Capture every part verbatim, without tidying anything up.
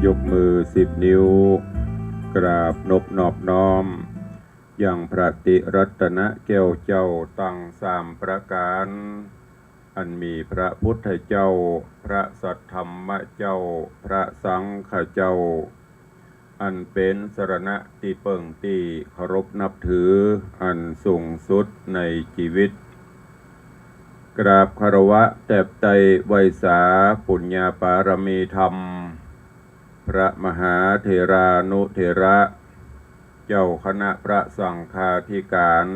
ยกมือสิบนิ้ว กราบนบนอบน้อม ยังพระติรัตนะแก้วเจ้าตังสามประก๋าน อันมีพระพุทธเจ้า พระสัทธรรมเจ้า พระสังฆเจ้า อันเป๋นสรณะตี้เปิ้งตี้เคารพนับถืออันสูงสุดในจีวิต กราบคารวะแตบไต้ไหว้สาปุญญาปารมีธรรม พระมหาเถรานุเถระ เจ้าคณะพระสังฆาธิก๋าน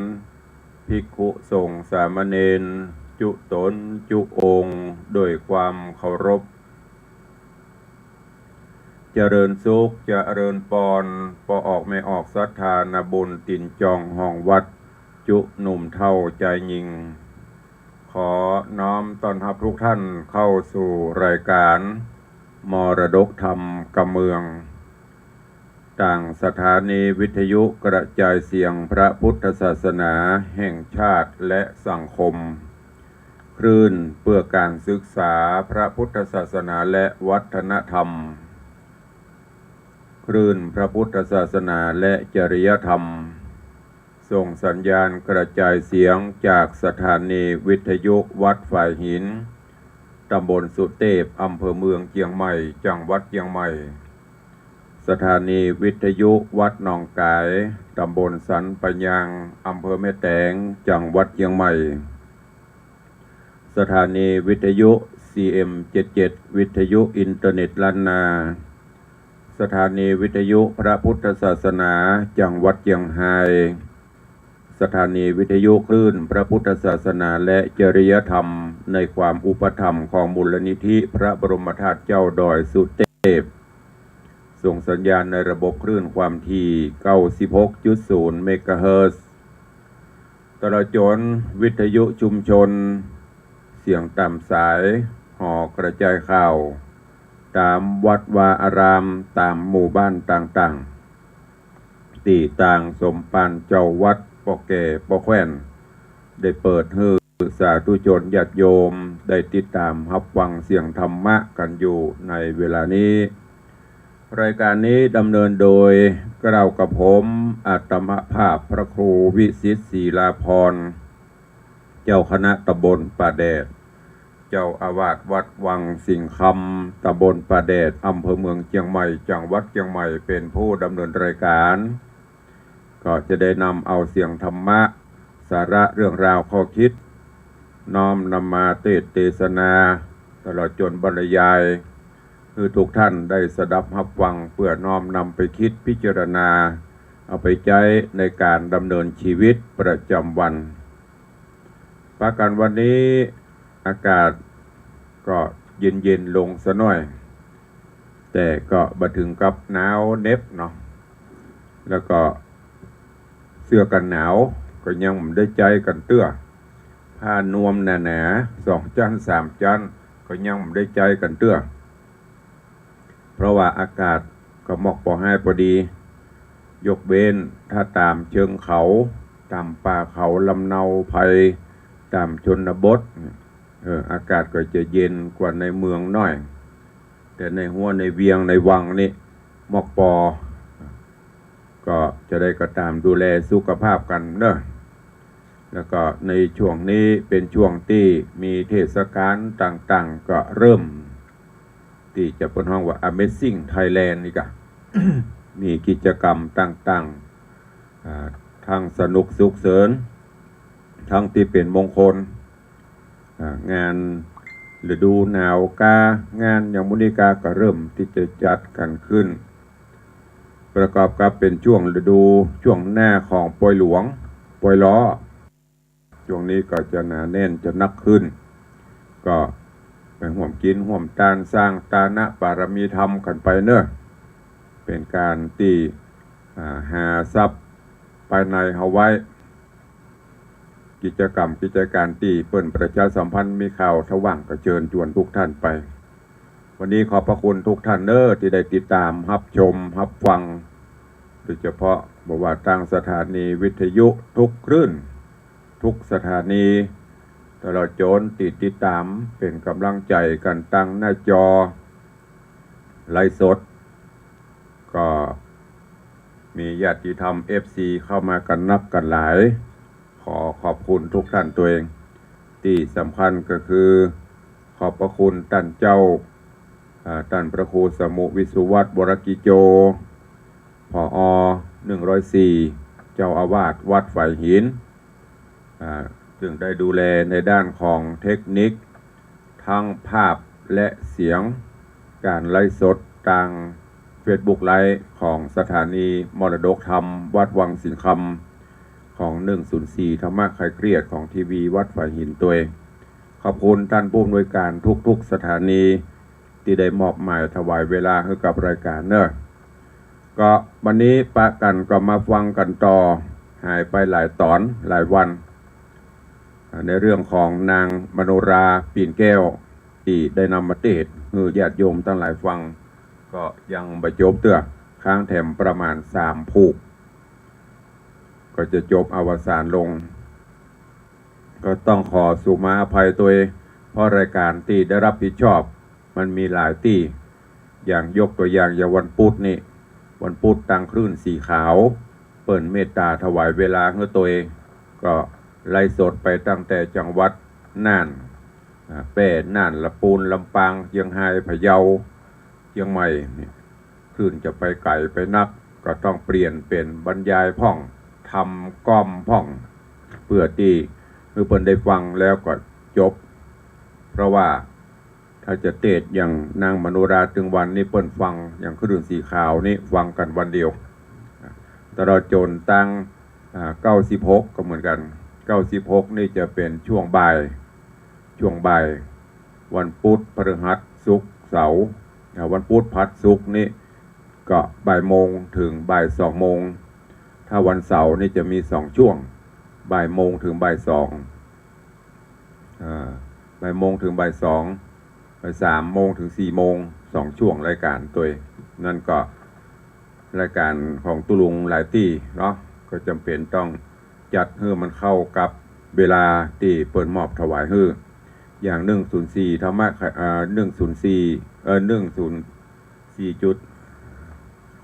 ภิกขุสงฆ์สามเณร จุต๋นจุองค์ โดยความเคารพ เจริญสุข เจริญปอน ป้อออกแม่ออกศรัทธานาบุญตี๋นจองห้องวัด จุหนุ่มเฒ่าจายญิง ขอน้อมต้อนฮับทุกท่านเข้าสู่รายการมรดกธรรมกำเมือง ตางสถานีวิทยุกระจายเสียงพระพุทธศาสนาแห่งชาติและสังคม คลื่นเพื่อการศึกษาพระพุทธศาสนาและวัฒนธรรม คลื่นพระพุทธศาสนาและจริยธรรม ส่งสัญญาณกระจายเสียงจากสถานีวิทยุวัดฝายหิน ตำบลสุเตพ อำเภอเมืองเจียงใหม่ จังหวัดเจียงใหม่ สถานีวิทยุวัดหนองก๋าย ตำบลสันป่ายาง อำเภอแม่แตง จังหวัดเจียงใหม่ สถานีวิทยุ ซีเอ็มเจ็ดเจ็ด วิทยุอินเทอร์เน็ตล้านนา สถานีวิทยุพระพุทธศาสนา จังหวัดเจียงฮาย สถานีวิทยุคลื่นพระพุทธศาสนาและจริยธรรม ในความอุปถัมภ์ของมูลนิธิพระบรมธาตุเจ้าดอยสุเตพ ส่งสัญญาณในระบบคลื่นความถี่ เก้าสิบหกจุดศูนย์ เมกะเฮิรตซ์ ตลอดจ๋นวิทยุชุมชน เสียงต๋ามสาย หอกระจายข่าว ต๋ามวัดวาอาราม ต๋ามหมู่บ้านต่างๆ ตี้ตางสมภารเจ้าวัด ป้อแก่ ป้อแคว่น ได้เปิดหื้อสาธุชนญาติโยม ได้ติดต๋ามฮับฟังเสียงธรรมะกั๋นอยู่ในเวลานี้ รายการนี้ดำเนินโดยเกล้ากระผม อาตมาภาพพระครูวิสิทธิ์ ศิลาภรณ์ เจ้าคณะตำบลป่าแดด เจ้าอาวาสวัดวังสิงห์คำ ตำบลป่าแดด อำเภอเมืองเจียงใหม่ จังหวัดเจียงใหม่ เป๋นผู้ดำเนินรายการ ก็จะได้นำเอาเสียงธรรมะ สาระเรื่องราวข้อคิด น้อมนำมาเตสน์เตสนา ตลอดจ๋นบรรยาย หื้อทุกท่านได้สดับฮับฟัง เปื้อน้อมนำไปคิดพิจารณา เอาไปใจ๊ในก๋านดำเนินจีวิตประจ๋ำวัน ปะกั๋นวันนี้อากาศก็เย็นๆ ลงสักหน้อย แต่ก็บ่เถิงกับหนาวเหน็บเนาะ แล้วก็เสื้อกั๋นหนาวก็ยังบ่ได้ใจ๊กั๋นเตื้อ ผ้านวมหนาๆ สองจั๊นสามจั๊น ก็ยังบ่ได้ใจ๊กั๋นเตื้อ เพราะว่าอากาศก็มอกปอฮ้ายปอดี ยกเว้นถ้าต๋ามเชิงเขา ต๋ามป่าเขาลำเนาไพร ต๋ามชนบท เออ อากาศก็จะเย็นกว่าในเมืองหน้อย แต่ในฮั้วในเวียงในวังนี่มอกปอ ก็จะได้ก็ต๋ามดูแลสุขภาพกั๋นเนาะ แล้วก็ในช่วงนี้เป๋นช่วงตี้มีเทศกาลต่างๆ ก็เริ่ม ตี้จะเปิ้นฮ้องว่า Amazing Thailand นี่ก่ะ มีกิจกรรมต่างๆ อ่า ทั้งสนุกสุขเสิน ทั้งตี้เป๋นมงคล อ่า งานฤดูหนาวกา งานอย่างหมู่นี้กา ก็เริ่มตี้จะจัดกั๋นขึ้น ประกอบกับเป๋นช่วงฤดู ช่วงหน้าของปอยหลวง ปอยล้อ ช่วงนี้ก็จะหนาแน่น จะนักขึ้น ก็ไปฮ่วมกิ๋นฮ่วมตาน สร้างตานะปารมีธรรมกั๋นไปเนาะ เป๋นก๋านตี้ อ่า หาทรัพย์ภายในเฮาไว้ กิจกรรมกิจก๋านตี้เปิ้นประชาสัมพันธ์มีข่าว ถ้าว่างก็เจิญจวนทุกท่านไป วันนี้ขอบพระคุณทุกท่านเนาะ ตี้ได้ติดต๋ามฮับชมฮับฟัง โดยเฉพาะบ่ว่าตางสถานีวิทยุทุกคลื่น ทุกสถานี ตลอดจ๋นตี้ติดต๋ามเป๋นก๋ำลังใจ๋กั๋นตางหน้าจอไลฟ์สด ก็มีญาติธรรม เอฟซี เข้ามากั๋นนักกั๋นหลาย ขอขอบคุณทุกท่านตวย ตี้สำคัญก็คือ ขอบพระคุณต้านเจ้า อ่า ต้านพระครูสมุห์ วิสุวัฒน์ วรกิจโจ ผอ หนึ่งร้อยสี่ เจ้าอาวาสวัดฝายหิน อ่า ซึ่งได้ดูแลในด้านของเทคนิค ทั้งภาพและเสียง ก๋านไลฟ์สดตางเฟซบุ๊กไลฟ์ของสถานีมรดกธรรมวัดวังสิงห์คำ ของ หนึ่งศูนย์สี่ ธรรมะคลายเครียดของทีวีวัดฝายหินตวย ขอบคุณต้านผู้อำนวยก๋านทุกๆ สถานี ตี้ได้มอบหมายถวายเวลาหื้อกับรายก๋านเนาะ ก็วันนี้ปะกั๋นก็มาฟังกั๋นต่อ หายไปหลายต๋อนหลายวัน อ่า ในเรื่องของนางมโนรา ปิ่นแก้ว ตี้ได้นำมาเตสน์หื้อญาติโยมตังหลายฟัง ก็ยังบ่จบเตื้อ ค้างแถมประมาณสามผูก ก็จะจบอวสานลง ก็ต้องขอสุมาอภัยตวย เพราะรายก๋านตี้ได้รับผิดชอบมันมีหลายตี้ อย่างยกตั๋วอย่าง อย่างวันปุ๊ดนี่ วันปุ๊ดตางคลื่นสีขาว เปิ้นเมตต๋าถวายเวลาหื้อตวย ก็ไลฟ์สดไปตั้งแต่จังหวัดน่าน อ่า แป้ น่าน ละปูน ลำปาง เจียงฮาย พะเยา เจียงใหม่นี่ คลื่นจะไปไก๋ไปนัก ก็ต้องเปลี่ยนเป๋นบรรยายพ่อง ทำก๊อมพ่อง เปื้อตี้หื้อเปิ้นได้ฟังแล้วก็จบ เพราะว่าถ้าจะเตสน์อย่างนางมโนราตึงวันนี่ เปิ้นฟังอย่างคลื่นสีขาวนี่ฟังกั๋นวันเดียว ตลอดจ๋นตัง อ่า เก้าสิบหก ก็เหมือนกั๋น เก้าสิบหก นี่จะเป๋นช่วงบ่าย ช่วงบ่าย วันปุ๊ด พฤหัส ศุกร์ เสาร์ อ่า วันปุ๊ด พฤหัส ศุกร์นี่ก็บ่ายโมงถึงบ่ายสองโมง ถ้าวันเสาร์นี่จะมีสองช่วง บ่ายโมงถึงบ่ายสอง อ่า บ่ายโมงถึงบ่ายสอง บ่ายสามโมงถึงสี่โมง สองช่วงรายก๋านตวย นั่นก็รายก๋านของตุ๊ลุงหลายตี้เนาะ ก็จ๋ำเป๋นต้องจัดหื้อมันเข้ากับเวลาตี้เปิ้นมอบถวายหื้อ อย่าง หนึ่งศูนย์สี่ ธรรมะ อ่า หนึ่งศูนย์สี่ เอ่อ หนึ่งศูนย์สี่จุด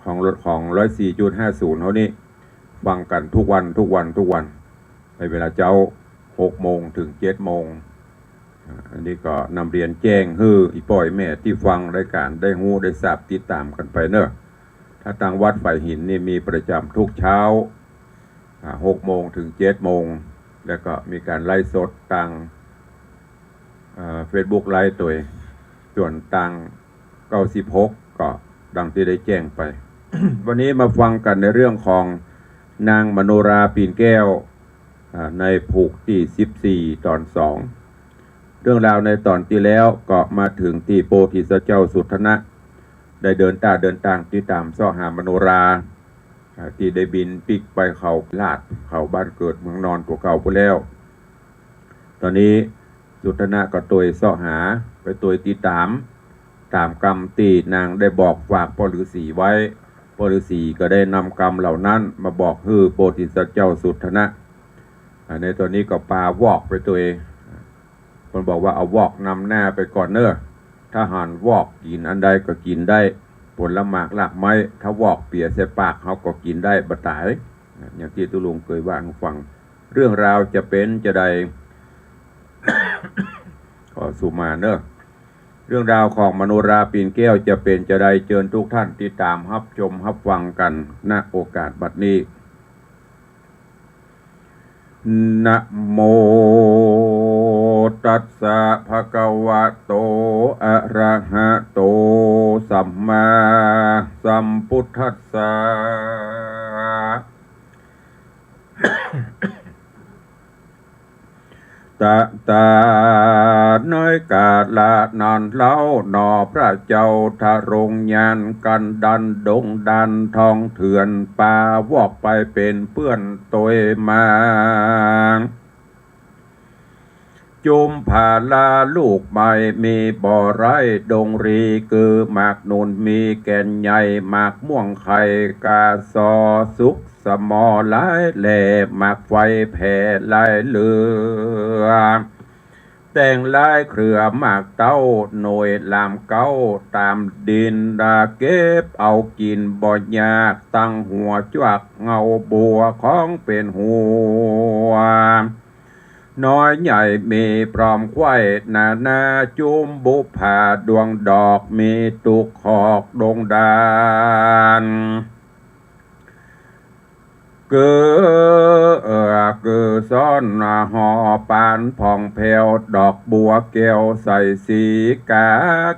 ของ ของ ร้อยสี่จุดห้าศูนย์ เฮานี่ ฟังกั๋นทุกวัน ทุกวัน ทุกวัน ในเวลาเจ๊า หกโมงถึงเจ็ดโมง อ่า อันนี้ก็นำเรียนแจ้งหื้ออี่ป้ออี่แม่ตี้ฟังรายก๋านได้ฮู้ได้ทราบติดต๋ามกั๋นไปเนาะ ถ้าตางวัดฝายหินนี่มีประจ๋ำทุกเช้า อ่า หกโมงถึงเจ็ดโมง แล้วก็มีก๋านไลฟ์สดตาง เอ่อ เฟซบุ๊กไลฟ์ตวย ส่วนตาง เก้าสิบหก ก็ดังตี้ได้แจ้งไป วันนี้มาฟังกั๋นในเรื่องของนางมโนรา ปิ่นแก้ว อ่า ในผูกตี้สิบสี่ ต๋อนสอง เรื่องราวในต๋อนตี้แล้วก็มาเถิงตี้โพธิสัตว์เจ้าสุทัณณะ ได้เดินต้าเดินตางติดต๋ามเซาะหามโนรา อ่า ตี้ได้บินปิ๊กไปเขาลาด เขาบ้านเกิดเมืองนอนตั๋วเก่าปู้นแล้ว ต๋อนนี้สุทัณณะก็ตวยเซาะหา ไปตวยติดต๋าม ต๋ามกำตี้นางได้บอกฝากป้อฤๅษีไว้ ป้อฤๅษีก็ได้นำกำเหล่านั้นมาบอกหื้อโพธิสัตว์เจ้าสุทัณณะ อ่า ในต๋อนนี้ก็ปาวอกไปตวย เปิ้นบอกว่าเอาวอกนำหน้าไปก่อนเน่อ ถ้าหันวอกกิ๋นอันใดก็กิ๋นได้ ผลหมากรากไม้ ถ้าวอกเปียใส่ปากเฮาก็กิ๋นได้บ่ต๋าย อย่างตี้ตุ๊ลุงเกยว่าหื้อฟัง เรื่องราวจะเป๋นจาใด ขอสุมาเน่อ เรื่องราวของมโนรา ปิ่นแก้วจะเป๋นจาใด เจิญทุกท่านติดต๋ามฮับชมฮับฟังกั๋น ณ โอกาสบัดนี้ นะโมตัสสะ ภะคะวะโต อะระหะโต สัมมาสัมพุทธัสสะ ตะตา ในกาละนั้นเล่าหนอ พระเจ้าทรงญาณกันดารดงดารทองเถื่อน ปาวอกไปเป๋นเปื้อนตวยมา จุมพาลาลูกไม้มีบ่อไร้ดงรี คือหมากหนุนมีแก่นใหญ่ หมากม่วงไข่กาซอ สุกสมอหลายแหล่ หมากไฟแผ่หลายเหลือ แต่งลายเครือหมากเต้า หน่วยหลามเก๊าต๋ามดิน ดาเก็บเอากิ๋นบ่ยาก ตังหัวจวักเงาบัวของเป๋นหัว น้อยใหญ่มีพร้อมไขว้ นานาจุมบุปผาดวงดอก มีตุ๊กขอกดงดาน เกอ เอ่อ เกอซ้อนห่อปานผ่องแผ้ว ดอกบัวแก้วใสสีกา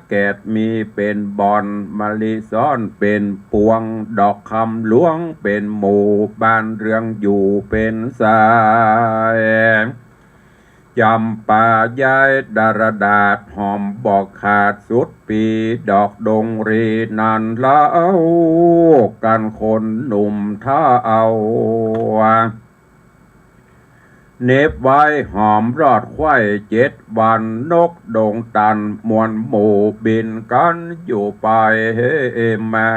แกด มีเป๋นบ่อน มะลิซ้อนเป๋นปวง ดอกคำหลวงเป๋นหมู่ บ้านเรืองอยู่เป๋นสาย จ๋ำปาย้ายดารดาษ หอมบ่ขาดสุดปี ดอกดงรีนั้นเล่า กันคนหนุ่มเฒ่า เหน็บไว้หอมรอดไขว้เจ็ดวัน นกดงตันมวลหมู่ บินกั๋นอยู่ไปมา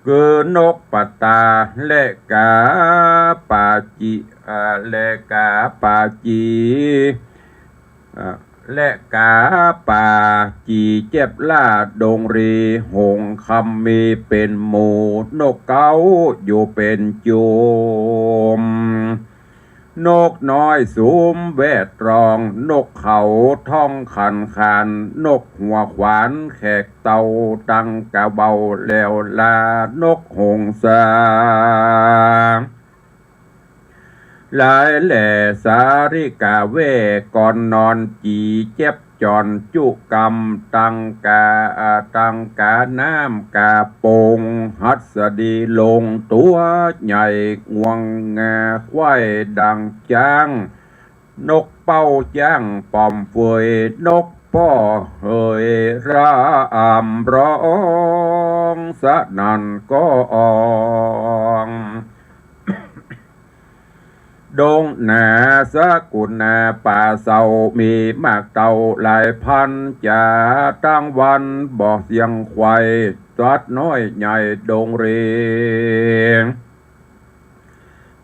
คือนกปะตาและกาปาจี อ่า และกาปาจี อ่า และกาปาจีเจ็บล่า ดงรีหงส์คำมีเป๋นหมู่ นกเก๊าอยู่เป๋นจุม นกน้อยสุมแวดรอง นกเขาท้องขันขาน นกหัวขวานแขกเต่า ตังกะเบาแหลวลา นกหงสา หลายแหล่สาริกาแว่ ก่อนนอนจีเจ็บจอนจุกำ ตังกา อ่า ตังกาน้ำกาโป่ง หัสดีลงตั๋วใหญ่ งวงงาไขว้ดังจ๊าง นกเป้าจ๊างป้อมเฟย นกป้อเหยร่ำร้อง สนั่นก้อง ดงนาสกุณาป่าเศร้า มีหมากเต้าหลายพันจ๋า ตังวันบ่เสียงไขว่ สัตว์น้อยใหญ่ดงรี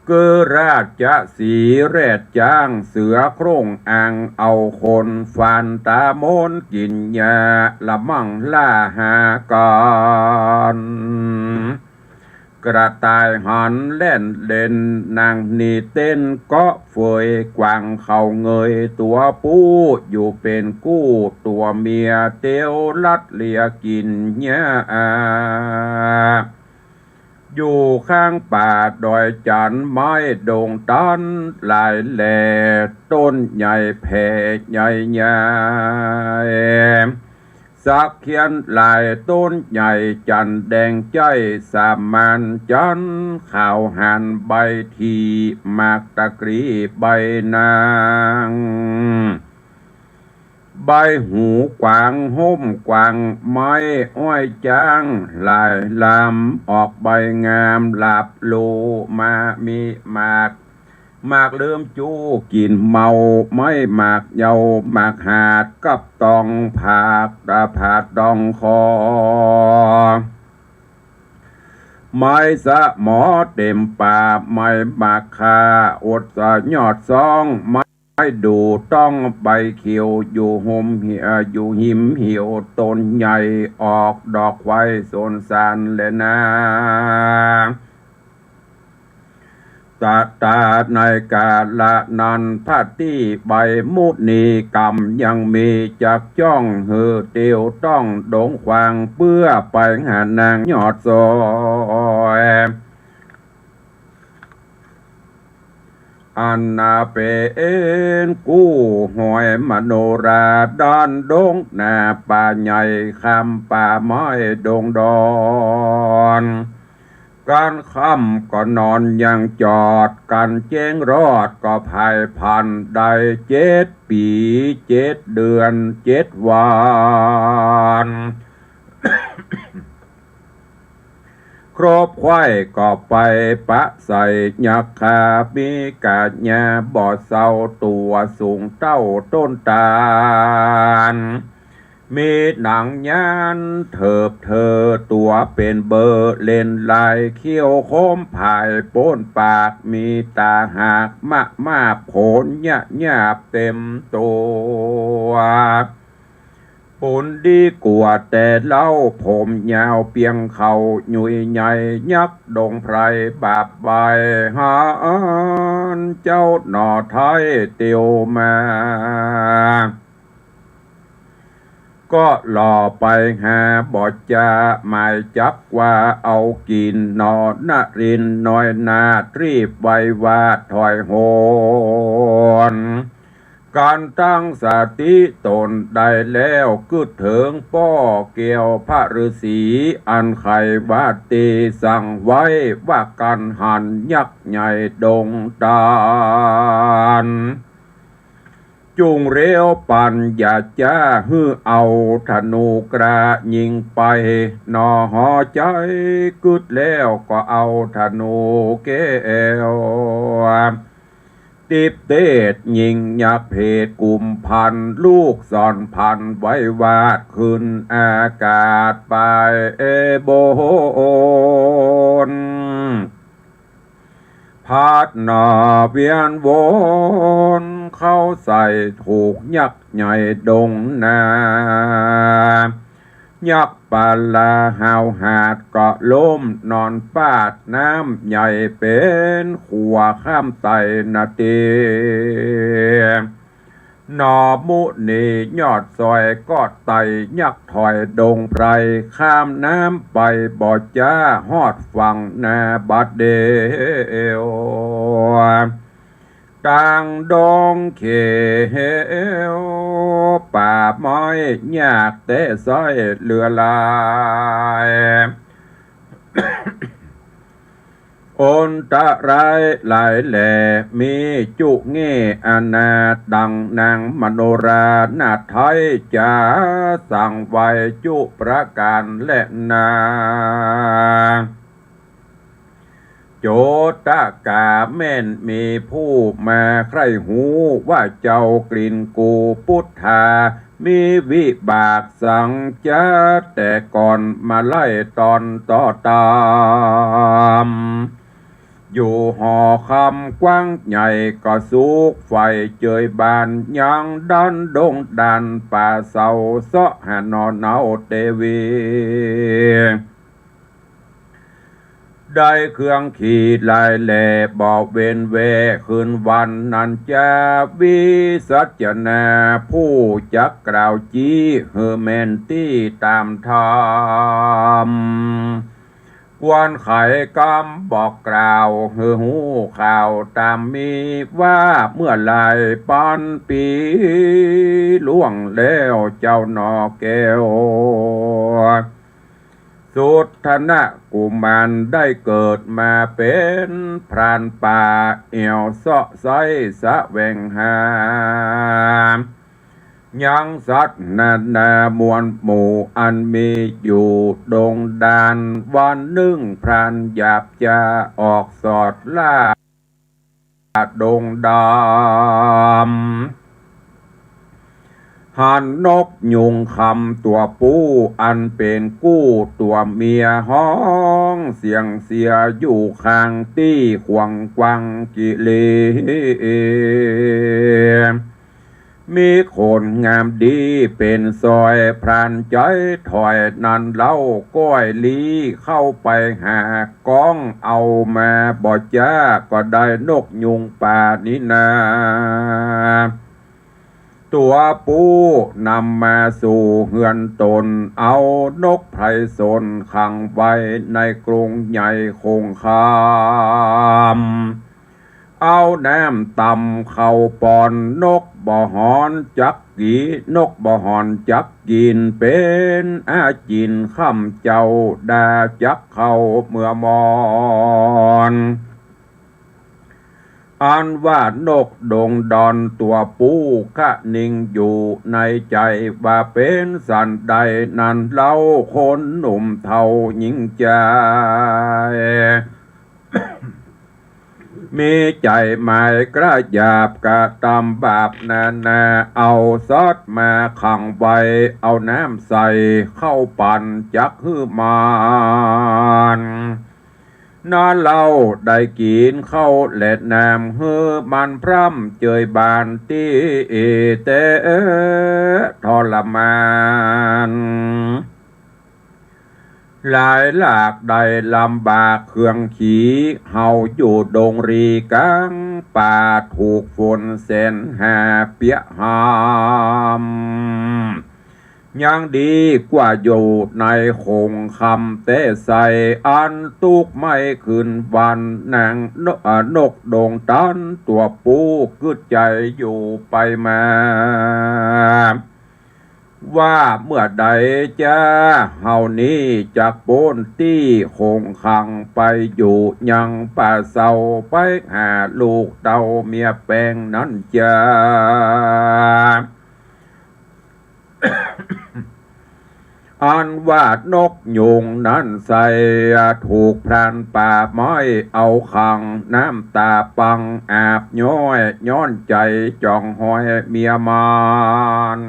คือราชสีห์แรดจ๊าง เสือโคร่งอ่างเอาคน ฟานต๋ามนกิ๋นหญ้า ละมั่งล่าหากั๋น กระต่ายหันแล่นเล่น นางนีเต้นเกาะเฟย กวางเขาเงยตั๋วผู้ อยู่เป๋นกู้ตั๋วเมีย เตียวลัดเลียกิ๋นหญ้า อยู่ข้างป่าดอยจันทน์ ไม้ดงตันหลายแหล่ ต้นใหญ่แผ่ใหญ่ใหญ่ สักเคียนหลายต้นใหญ่ จันทน์แดงใจ้ สามานจันทน์ขาวหาน ใบถี่หมากตะกรีใบนาง ใบหูกวางฮ่มกวาง ไม้อ้อยจ๊างหลายลำ ออกใบงามหลาบลู มามีหมาก หมากลืมจู้กิ๋นเมา ไม้หมากเยาว์หมากหาด กับตองผาด ตาผาดตองคอ ไม้สะหมอเต็มป่า ไม้หมากคาอดสะยอดซอง ไม้ดู่ต้องใบเขียว อยู่ห่มหิ เอ่อ อยู่หิมเหี่ยวต้นใหญ่ ออกดอกไขว้สนสารแลนา ตะตาในกาละนั้น พระตี้ใบมุนีกำยังมี จักจ้องหื้อเตียวต้องดงขวาง เปื้อไปหานางยอดซอย อันนาเป๋นกู้หอยมโนรา ด้านดงนาป่าใหญ่ คำป่าไม้ดงดอน กลางค่ำก็นอนยังจอด กันแจ้งรอดก็ผายผัน ได้เจ็ดปี๋เจ็ดเดือนเจ็ดวัน ครบไขว้ก็ไปปะใส่ยักขา มีก๋าหญ้าบ่เศร้า ตั๋วสูงเต้าต้นตาล มีหนังยานเถิบเถิด ตั๋วเป๋นเบอเล่นลาย เขี้ยวคมผายป๊นปาก มีต๋าหากมะมาบ ขนยะยาบเต๋มตั๋ว ปูนดีกว่าแต่เล่า ผมยาวเปียงเข่า หยุยใหญ่ยักษ์ดงไพร บาบใบหานเจ้าหน่อไท้เตียวมา ก็หล่อไปหาบ่จา หมายจักว่าเอากิ๋น หน่อนรินทร์น้อยนาฏ รีบไววาดถอยหน การตั้งสติต๋นได้แล้ว กึ๊ดเถิงป้อแก้วพระฤๅษี อันใค่ว่าเตสั่งไว้ ว่ากั๋นหันยักษ์ใหญ่ดงตาล จุ่งเร็วปั๋น อย่าจ๊า หื้อเอาธนูกล้ายิงไป หน่อหอใจ๋กึ๊ดแล้ว ก็เอาธนูแก้ว ติ๊บเตศยิงยักษ์เพศกุมพัน ลูกศรพันไววาดขึ้นอากาศไปบน พัดหน่อเวียนวนเข้าใส่ ถูกยักษ์ใหญ่ดงนา ยักษ์ปลาหาวหาดก็ล้มนอนปาด น้ำใหญ่เป๋นขัวข้ามไต่นาเต หน่อมุนียอดซอยก็ไต่ยักษ์ถอยดงไพร ข้ามน้ำไปบ่จ๊า ฮอดฝั่งนาบัดเดียว ตางดงเขียวป่าไม้ ยากแต๊ใส้เหลือหลาย อันตรายหลายแหล่ มีจุแง่อนาถ ดังนางมโนรานาถไท้ จ๋าสั่งไว้จุประก๋านแลนา โจตกาแม่นมีผู้มาใคร่ฮู้ ว่าเจ้ากลิ่นกูปุทธา มีวิบากสังจ๊า แต่ก่อนมาไล่ตอนต่อต๋าม อยู่หอคำกว้างใหญ่ ก็สุขใฝ่เจยบาน ยังด้านดงด่านป่าเสา เซาะหาหน่อเนาเตวี ได้เครื่องขี่หลายแหล่ บ่เว้นแว่คืนวันนั้น จะวิสัชนา ผู้จักกล่าวจี้หื้อแม่นตี้ต๋ามธรรม ควรไขกำบอกกล่าวหื้อฮู้ข่าวต๋ามมี ว่าเมื่อหลายปันปี๋ล่วงแล้ว เจ้าหน่อแก้ว สุทธนกุมารได้เกิดมาเป๋นพรานป่า แอ่วเซาะใส้แสวงหา ยังสัตว์นานาหมวลหมู่อันมีอยู่ดงด่าน วันนึ่งพรานหยาบจะออกสอดล่า ดงดำ หันนกยูงคำตั๋วปู๋ อันเป๋นกู้ตั๋วเมียฮ้องเสียงเสียอยู่ข้างตี้ขวางกว้างกิเล มีขนงามดีเป๋นซอย พรานใจ๊ถอยนั้นเล่า ก้อยลี้เข้าไปหา ก้องเอามาบ่จ๊า ก็ได้นกยูงป่านี้นา ตั๋วปู๋นำมาสู่เฮือนต๋น เอานกไพรสนขังไว้ในกรงใหญ่คงคาม เอาน้ำตำเข้าป้อน นกบ่ฮ้อนจักกี นกบ่ฮ้อนจักกิ๋น เป๋นอาจิ๋นค่ำเจ้า ดาจักเข้าเมือมอน อันว่านกดงดอนตั๋วปู๋คะนิงอยู่ในใจ๋ ว่าเป๋นสันใดนั้นเล่า คนหนุ่มเฒ่าญิงจาย มีใจ๋หมายกล้าหยาบกระตำบาปนานา เอาสัตว์มาขังไว้ เอาน้ำใส่เข้าปั๋นจักหื้อมัน นาเล่าได้กิ๋นข้าวและน้ำ หื้อมันพร่ำเจยบานตี้แต่ทรมาน หลายหลากได้ลำบากเคืองขี เฮาอยู่ดงรีก๋างป่า ถูกฝนแสนหาเปียกหาม ยังดีกว่าอยู่ในขงคำแต๊ใส อันตุ๊กไม่คืนวัน นางนก เอ่อ นกดงตันตั๋วปูกึ๊ดใจ๋อยู่ไปมา ว่าเมื่อใดจา เฮานี้จักป๊นตี้ขงขังไปอยู่ยังป่าเซา ไปหาลูกเต้าเมียแปงนั้นจา อันว่านกยูงนั้นใส ถูกพรานป่าไม้เอาขัง น้ำต๋าปังอาบย้อย ย้อนใจ๋จองฮอยเมียมัน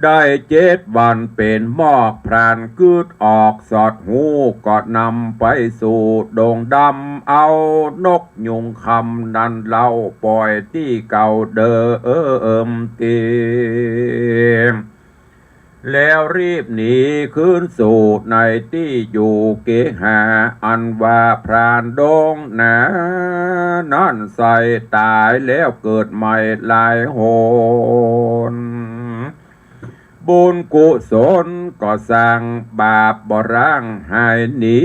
ได้เจ็ดวันเป๋นมอก พรานกึ๊ดออกสอดฮู้ ก็นำไปสู่ดงดำ เอานกยูงคำนั้นเล่าป่อยตี้เก่าเดิมตี้ แล้วรีบหนีคืนสู่ในตี้อยู่เกหา อันว่าพรานดงนานั้นใส ต๋ายแล้วเกิดใหม่หลายหน บุญกุศลก็สร้าง บาปบ่ร้างหายหนี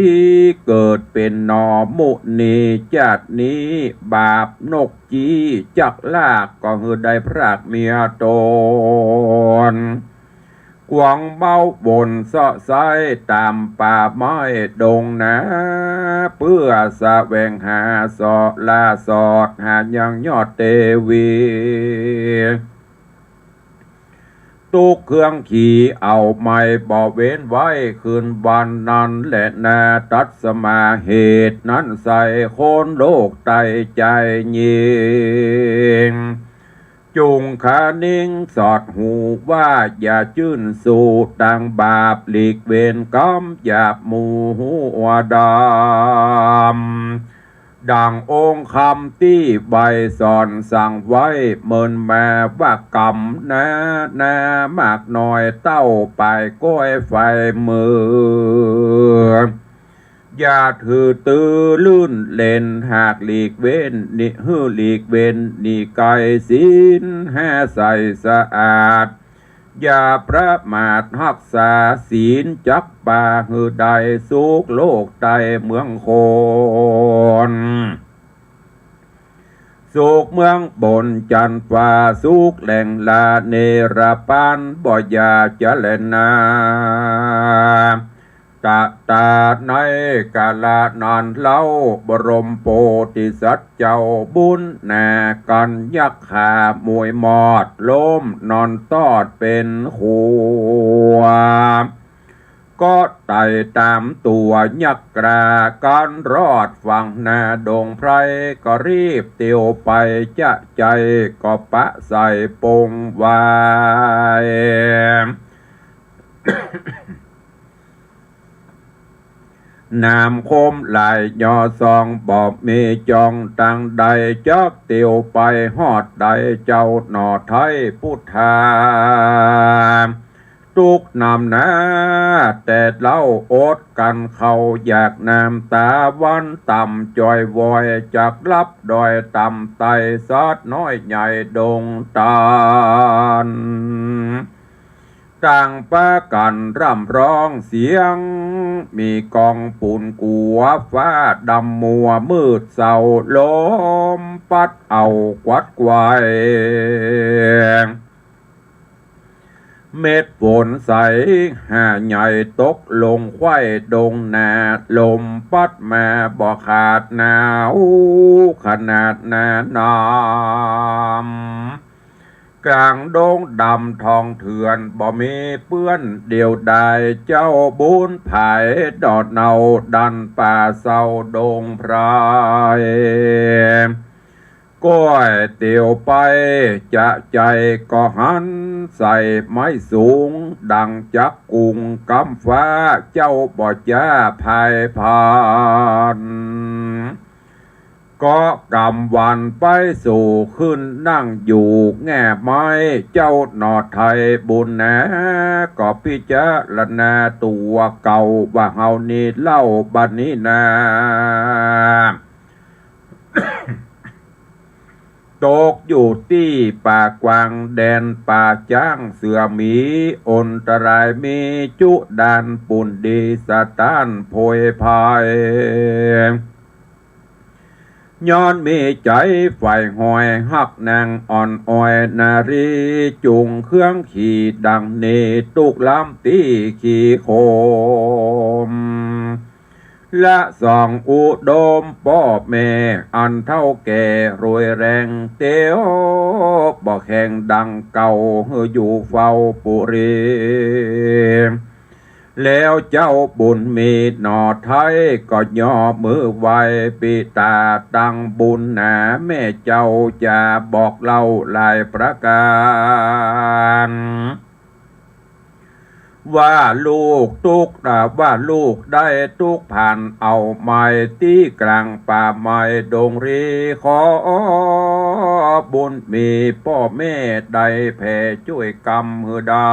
เกิดเป๋นหน่อมุนี จาตินี้บาปนก จี้จักลาก ก็หื้อได้พรากเมียต๋น กวางเม้าวนเซาะไซ้ต๋ามป่าไม้ดงนา เปื้อแสวงหาเสาะล่าสอดหายังยอดเตวี ตุ๊กเครื่องขีเอาไม่บ่เว้นไว้ คืนวันนั้นแลนา ตัดสมาเหตุนั้นใส คนโลกใต้ใจ๋ยิง จุ่งขานิ่งสอดหูว่า อย่าจื้นสู่ตางบาป หลีกเวรกรรมหยาบหมู่หัวดำ ดั่งองค์คำตี้ใบ้สอนสั่งไว้ เมินมาว่ากรรมหนามากน้อย เต้าปายก้อยไฟมือ อย่าถือตื้อลื่นเล่น หากหลีกเว้นหนี หื้อหลีกเว้นหนีไกล ศีลห้าใสสะอาด อย่าประมาทฮักษาศีลจักปา หื้อได้สุขโลกใต้เมืองคน สุขเมืองบนจันทร์ฟ้า สุขแหล่งลาเนรปาน บ่อย่าจะแลนา ตะตาในกาละนั้นเล่า บรมโพธิสัตว์เจ้าบุญนา กั๋นยักขามวยมอด ล้มนอนตอดเป๋นขัว ก็ไต่ต๋ามตั๋วยักษ์กล้า กั๋นรอดฝั่งนาดงไพร ก็รีบเตียวไปจะใจ๋ ก็ปะใส่ปงไว้ น้ำคมไหลยอซอง บ่มีจองตางใด จักเตียวไปฮอดใด เจ้าหน่อไท้พุทธา ตุ๊กหนำหนา แต่เล่าอดกั๋นข้าวอยากน้ำต๋าวันต่ำจ้อยวอย จักลับดอยต่ำไต่สัตว์น้อยใหญ่ดงตัน ต่างปากั๋นร่ำร้องเสียง มีกองปูนกั๋ว ฟ้าดำมัวมืดเศร้า ลมปั๊ดเอากวัดไกว เม็ดฝนใสหาใหญ่ตกลงไขว้ดงนา ลมปั๊ดมาบ่ขาดหนาวขนาดหน้าน้ำ เ กล๋างดงดำทองเถื่อน บ่มีเปื้อนเดียวดาย เจ้าบุญผายดอดเนาดันป่าเซาดงไพร ก้อยเตียวไปจะใจ๋ก็หันใส่ไม้สูง ดั่งจักกุ่งกำฟ้า เจ้าบ่จ้าพายผ่าน เกาะกำวันไปสู่ขึ้นนั่งอยู่แง่ไม้ เจ้าหน่อไทยบุญนา ก็พิจารณาตั๋วเก่าว่าเฮานี้เล่าบัดนี้นา ตกอยู่ตี้ป่ากว้างแดนป่าจ๊างเสือหมี อันตรายมีจุดานปุ้นดีสะต้านโผยภัย ย้อนมีใจ๋ใฝ่หอยฮักนางอ่อนอ่อยนารี จุ่งเครื่องขี่ดังนี้ ตุ๊กล้ำตี้ขี่โคม ละสองอุดมป้อแม่อันเฒ่าแก่รวยแรงเตียว บ่แข่งดังเก่าหื้ออยู่เฝ้าปุรี แล้วเจ้าบุญมีหน่อไทยก็ย่อมือไหว้ปิตาตังบุญนา แม่เจ้าจะบอกเล่าหลายประก๋าน ว่าลูกตุ๊ก อ่า ว่าลูกได้ตุ๊กผ่านเอาไม้ตี้กลางป่าไม้ดงรี ขอบุญมีป้อแม่ได้แผ่จ้วยกำหื้อได้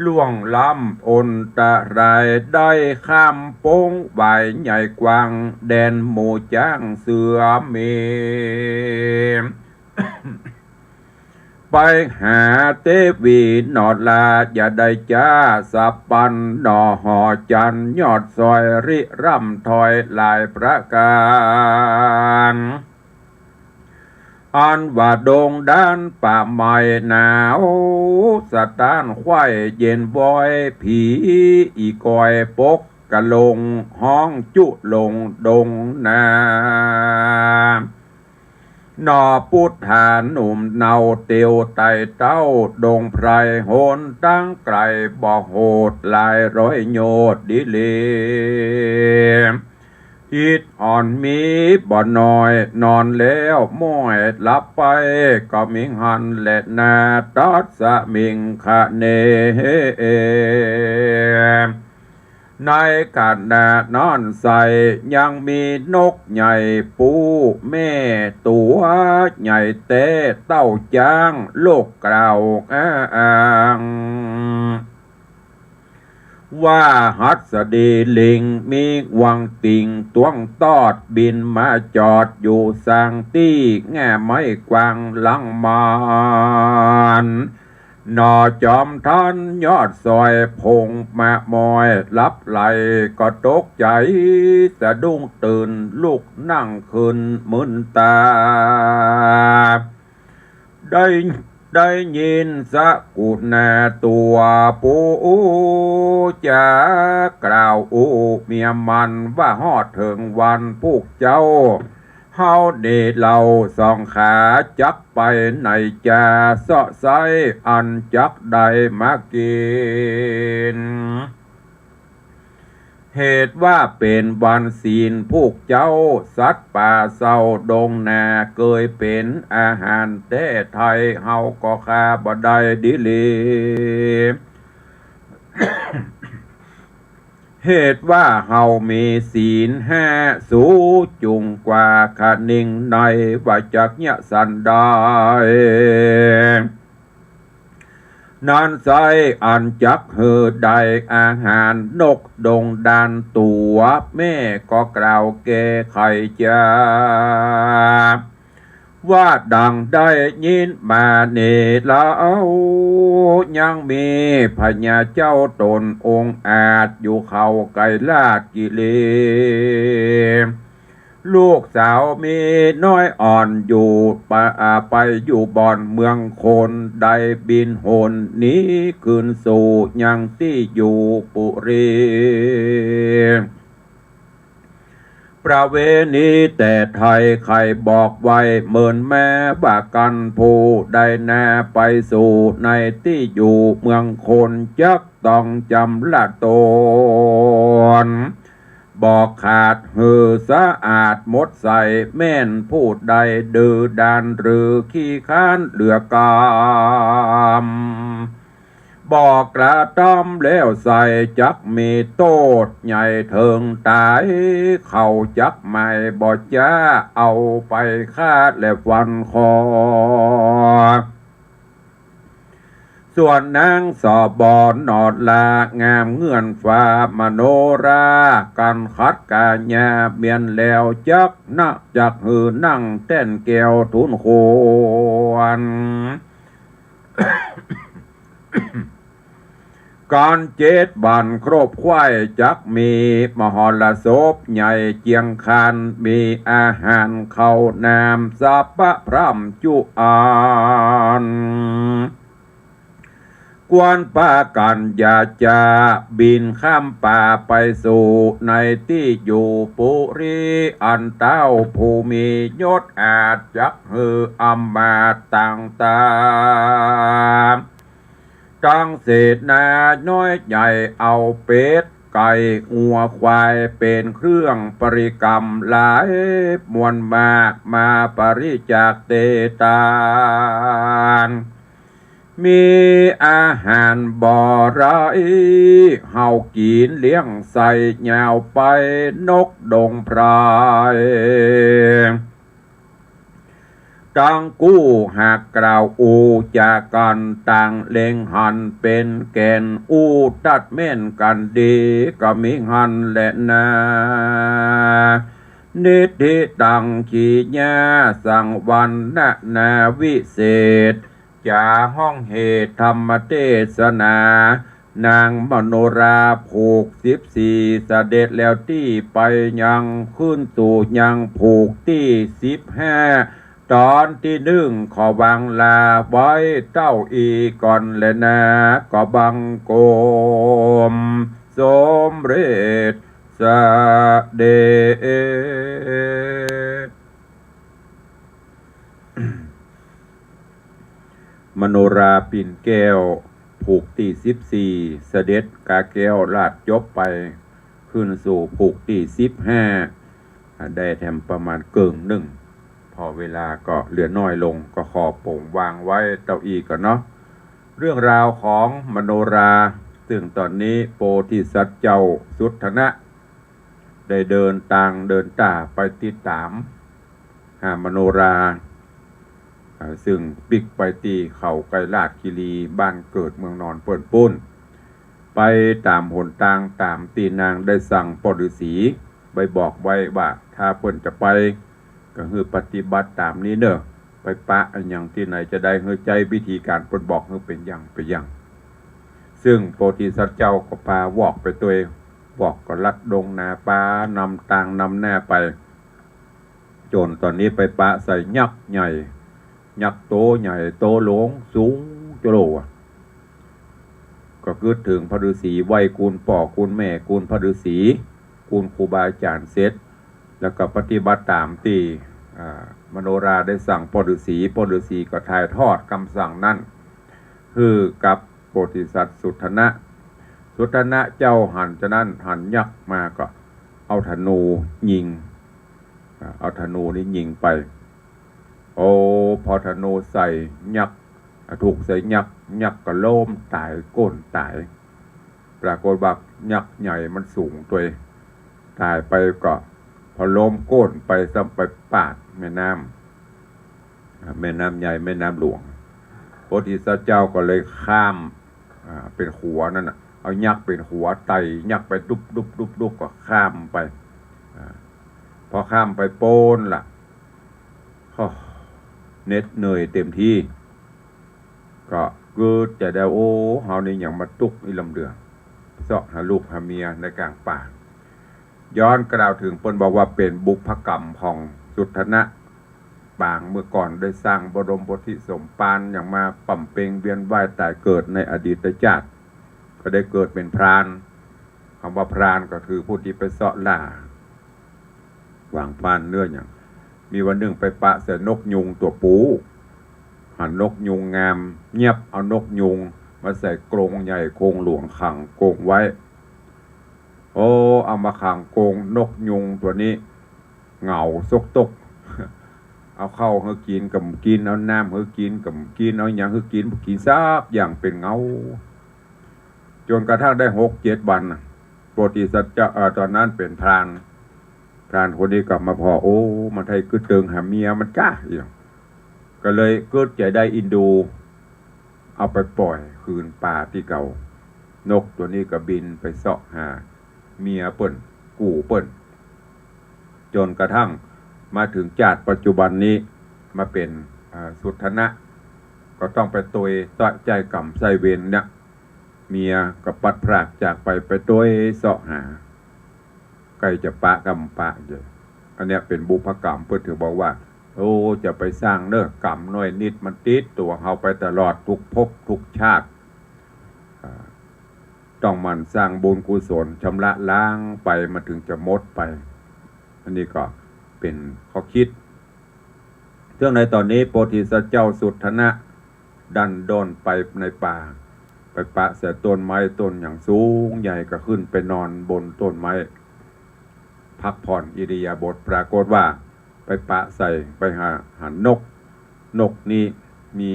ล่วงล้ำอันตรายได้ข้ามปงหวายใหญ่กว้าง แดนหมู่จ๊างเสือหมี ไปหาเตวีหน่อลา อย่าได้จ๊าสะปันหน่อหอจันทร์ ยอดซอยริร่ำถอยหลายประก๋าน อันว่าดงด้านป่าไม้หนาวสะต้านไขว่เย็นว้อย ผีอีกอยปกกะลง ฮ้องจุลงดงนา หน่อปุทธาหนุ่มเนาเตียวไต่เต้าดงไพร หนตางไก๋บ่โหดหลายร้อยโยชน์ดีหลี อิดอ่อนมีบ่น้อย นอนแล้วม้อยหลับไป ก็มิงหั้นแลนา ตัสมิงคะเน ในขณะนั้นไส้ยังมีนกใหญ่ปูแม่ตั๋วใหญ่แต๊เต้าจ๊าง ลูกกล่าวอ้าง ว่าหัสดีลิงมีงวงติ่งตวงตอดบินมาจอดอยู่สางตี้แง่ไม้กว้างหลังมาน หน่อจอมทันยอดซอยผงมะมอยหลับไหลก็ตกใจ๋สะดุ้งตื่นลุกนั่งขึ้นมึนต๋า ได้ ได้ยินสกุณาตั๋วปู๋จ๋ากล่าวอู้เมียมันว่าฮอดเถิงวันปุกเจ้า เฮานี่เล่าสองขาจักไปไหนจา เซาะไซ้อันจักได้มากิ๋น เหตุว่าเป๋นวันศีลปุกเจ้า สัตว์ป่าเศร้าดงนาเกยเป๋นอาหารแต๊ไท้ เฮาก็ฆ่าบ่ได้ดีหลี เหตุว่าเฮามีศีลห้า สูจุ่งกว่าคะนิงใน ว่าจักเยียะสันดาย นั้นไส้อันจักหื้อได้อาหารนกดงดานตั๋ว แม่ก็กล่าวแก้ไขจา ว่าดังได้ยินมานี้เล่า ยังมีพญาเจ้าต๋นองอาจอยู่เขาไกรลาชกิรี ลูกสาวมีน้อยอ่อนอยู่ปะ อ่า ไปอยู่บ่อนเมืองคน ได้บินหนหนีคืนสู่ยังตี้อยู่ปุรี ประเวณีแต่ไทยใค่บอกไว้เมินแม้ว่ากัณฑ์ ผู้ใดนาไปสู่ในตี้อยู่เมืองคน จักต้องจำละตน บ่ขาดหื้อสะอาดหมดใส แม่นผู้ใดดื้อด้านหรือขี้ค้านเหลือกำ บ่กระตำแล้วใส่ จักมีโต้ษใหญ่เถิงต๋าย เขาจักหมายบ่จ๊า เอาไปฆ่าและฟันคอ ส่วนนางสบอนนอดลางามเงื่อนฟ้ามโนรา กั๋นขัดก๋ายาเมียนแล้ว จักนะจักหื้อนั่งแต้นแก้วทูลควร ก๋านเจ็ดวันครบค่อย จักมีมหรสพใหญ่เจียงคาน มีอาหารข้าวน้ำสัพพะพร่ำจุอัน ควรปากั๋นอย่าจะบินข้ามป่าไปสู่ในตี้อยู่ปุรี อันเต้าผู้มียศอาจจักหื้ออำมาตย์ต่างๆ ตังเสนาน้อยใหญ่ เอาเป็ดไก่งัวควายเป๋นเครื่องปริกรรมหลายมวลมาก มาปริจาคเตตาน มีอาหารบ่ไร้เฮากิ๋นเลี้ยงใส่ยาวไป นกดงไพร ตังกู้หากกล่าวอู้จากั๋น ต่างเล็งหันเป๋นแก่น อู้ตัดแม่นกั๋นดี ก็มีหั้นแหละนา นิทธิตัง กิริยาสังวรรณนาวิเศษ จ๋าฮ้องเหตุธรรมเตสนา นางมโนราผูกสิบสี่ เสด็จแล้วตี้ไปยัง ขึ้นสู่ยังผูกตี้สิบห้า ต๋อนตี้นึ่งขอวางลาไว้เต้าอี้ก่อนแลนา ขอบังคมสมเร็จเสด็จ มโนราปิ่นแก้ว ผูกตี้สิบสี่ เสด็จกาแก้วราชจบไป ขึ้นสู่ผูกตี้สิบห้า ได้แถมประมาณเกิ่งนึ่ง เพราะเวลาก็เหลือน้อยลง ก็ขอป่งวางไว้เต้าอี้ก่อนเนาะ เรื่องราวของมโนรา ซึ่งต๋อนนี้โพธิสัตว์เจ้าสุทธนะ ได้เดินตางเดินต่าไปติดต๋าม หามโนรา อ่า ซึ่งปิ๊กไปตี้เขาไกรลาชคีรี บ้านเกิดเมืองนอนเปิ้นปู้น ไปต๋ามหนตางต๋ามตี้นางได้สั่งป้อฤๅษี ไปบอกไว้ว่า ถ้าเปิ้นจะไป ก็หื้อปฏิบัติต๋ามนี้เน่อ ไปปะอะหยังตี้ไหนจะได้หื้อใจ๊วิธีก๋านเปิ้นบอกหื้อเป๋นอย่างเป๋นอย่าง ซึ่งโพธิสัตว์เจ้าก็ปาวอกไปตวย วอกก็ลัดดงนาป่านำตางนำหน้าไป จ๋นต๋อนนี้ไปปะใส่ยักษ์ใหญ่ ยักษ์โตใหญ่โตหลวงสูงจะโลอะ ก็กึ๊ดเถิงป้อฤๅษี ไหว้คุณป้อคุณแม่ คุณป้อฤๅษี คุณครูบาอาจ๋ารย์เสร็จ แล้วก็ปฏิบัติต๋ามตี้ อ่า มโนราได้สั่งป้อฤๅษี ป้อฤๅษีก็ถ่ายทอดกำสั่งนั้น หื้อกับโพธิสัตว์สุทธนะ สุทธนะเจ้าหันจานั้น หันยักษ์มาก็เอาธนูยิง อ่า เอาธนูนี้ยิงไป โอ้ พอธนูใส่ยักษ์ อ่า ถูกใส่ยักษ์ ยักษ์ก็ล้มต๋าย โก้นต๋าย ปรากฏว่ายักษ์ใหญ่มันสูงตวย ต๋ายไปก็ พอล้มโก้นไปซ้ำไปปาดแม่น้ำ อ่า แม่น้ำใหญ่ แม่น้ำหลวง โพธิสัตว์เจ้าก็เลยข้าม อ่า เป๋นขัวนั่นน่ะ เอายักษ์เป๋นขัวไต่ยักษ์ไปดุบดุบดุบดุบก็ข้ามไป อ่า พอข้ามไปปู้นละ โอ้ เหน็ดเหนื่อยเต็มตี้ ก็กึ๊ดจะได้ โอ้ เฮานี่หยังมาตุ๊กข์อี้ลำเดือ เซาะหาลูกหาเมียในก๋างป่า ย้อนกล่าวเถิงเปิ้นบอกว่าเป๋นบุพกรรมของสุทธนะ ปางเมื่อก่อนได้สร้างบรมโพธิสมภารหยังมาบำเพ็งเวียนว่ายต๋ายเกิดในอดีตชาติ ก็ได้เกิดเป๋นพราน กำว่าพรานก็คือผู้ตี้ไปเซาะล่า หว่างฟ้านเนื้อหยัง มีวันนึ่งไปปะใส่นกยูงตั๋วปู๋ หันนกยูงงาม เยียบเอานกยูงมาใส่กรงใหญ่กรงหลวงขังกรงไว้ โอ้ เอามาขังกรง นกยูงตั๋วนี้เหงาซกตก เอาข้าวหื้อกิ๋นก็บ่กิ๋น เอาน้ำหื้อกิ๋นก็บ่กิ๋น เอาหยังหื้อกิ๋นบ่กิ๋นสักอย่าง เป๋นเหงา จ๋นกระทั่งได้หกเจ็ดวันน่ะ โพธิสัตว์เจ้า เอ่อ ต๋อนนั้นเป๋นพราน พรานคนนี้ก็มาผ่อ โอ้ มันไท้กึ๊ดเติงหาเมียมันก้า อีหยัง ก็เลยกึ๊ดใจ๋ได้อินดู เอาไปป่อยคืนป่าตี้เก่า นกตั๋วนี้ก็บินไปเซาะหาเมียเปิ้น กู้เปิ้น จ๋นกระทั่งมาเถิงจาติปัจจุบันนี้ มาเป๋น อ่า สุทธนะ ก็ต้องไปตวยใจ๊ก๋รรมใจ๊เวรเนี่ย เมียก็ปัดพรากจากไป ไปตวยเซาะหา ใก้จะปะก็บ่ปะเย้อ อันเนี้ยเป๋นบุพกรรม เปิ้นเถิงบอกว่า โอ้ จะไปสร้างเน่อ กรรมน้อยนิดมันติดตั๋วเฮาไปตลอด กู้ภพกู้จาติ อ่า ต้องหมั่นสร้างบุญกุศล ชำระล้างไป มันเถิงจะหมดไป อันนี้ก็เป๋นข้อคิด เถิงในต๋อนนี้โพธิสัตว์เจ้าสุทธนะดันด้นไปในป่า ไปปะใส่ต้นไม้ต้นหยังสูงใหญ่ ก็ขึ้นไปนอนบนต้นไม้ พักผ่อนอิริยาบถ ปรากฏว่าไปปะใส่ ไปหา หันนก นกนี้มี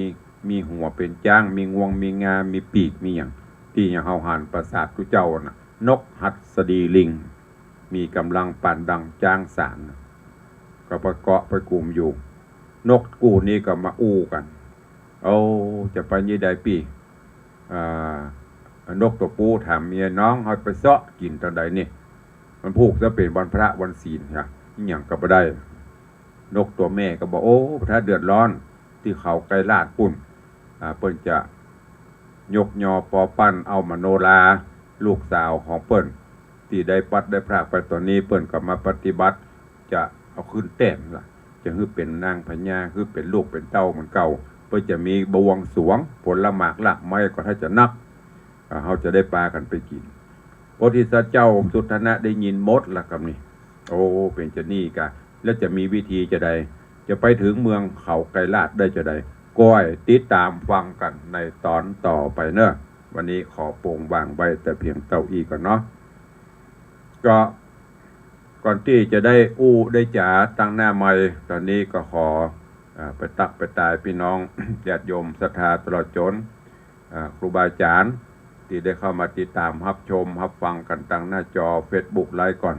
มีหัวเป๋นจ๊าง มีงวง มีงา มีปีก มีหยัง ตี้หยังเฮาหันปราสาทตุ๊เจ้าน่ะ นกหัสดีลิง มีก๋ำลังปานดังจ๊างสาร ก็ไปเกาะไปกุมอยู่ นกกู้นี้ก็มาอู้กั๋น โอ้ จะไปนี่ใดปี้ อ่า นกตั๋วปู๋ถามเมีย น้องเฮาไปเซาะกิ๋นต๋อนใดนี่ มันพูกซะเป๋นวันพระวันศีลนะอิหยังก็บ่ได้ นกตั๋วแม่ก็บอก โอ้ ถ้าเดือดร้อนตี้เขาไกรลาดปุ้น อ่า เปิ้นจะยกยอปอปั้นเอามโนรา ลูกสาวของเปิ้น ตี้ได้ปัดได้พรากไปต๋อนนี้ เปิ้นก็มาปฏิบัติ จะเอาคืนแต๊นละ จะหื้อเป๋นนางพญา หื้อเป๋นลูกเป๋นเต้าเหมือนเก่า เปิ้นจะมีบวงสรวง ผลหมากรากไม้ก็ถ้าจะนัก อ่า เฮาจะได้ปากั๋นไปกิ๋น โพธิสัตว์เจ้าสุทธนะได้ยินหมดละกำนี้ โอ้ เป๋นจานี่กา แล้วจะมีวิธีจาใด จะไปเถิงเมืองเขาไกรลาดได้จาใด ก้อยติดต๋ามฟังกั๋นในต๋อนต่อไปเน่อ วันนี้ขอโปงวางไว้แต่เพียงเต้าอี้ก่อนเนาะ ก็ก่อนตี้จะได้อู้ได้จ๋าตังหน้าไมค์ ต๋อนนี้ก็ขอ อ่า ไปตั๊กไปตายปี้น้อง ญาติโยมศรัทธาตลอดจ๋น อ่า ครูบาอาจ๋ารย์ตี้ได้เข้ามาติดต๋ามฮับชมฮับฟังกั๋นตังหน้าจอเฟซบุ๊กไลฟ์ก่อน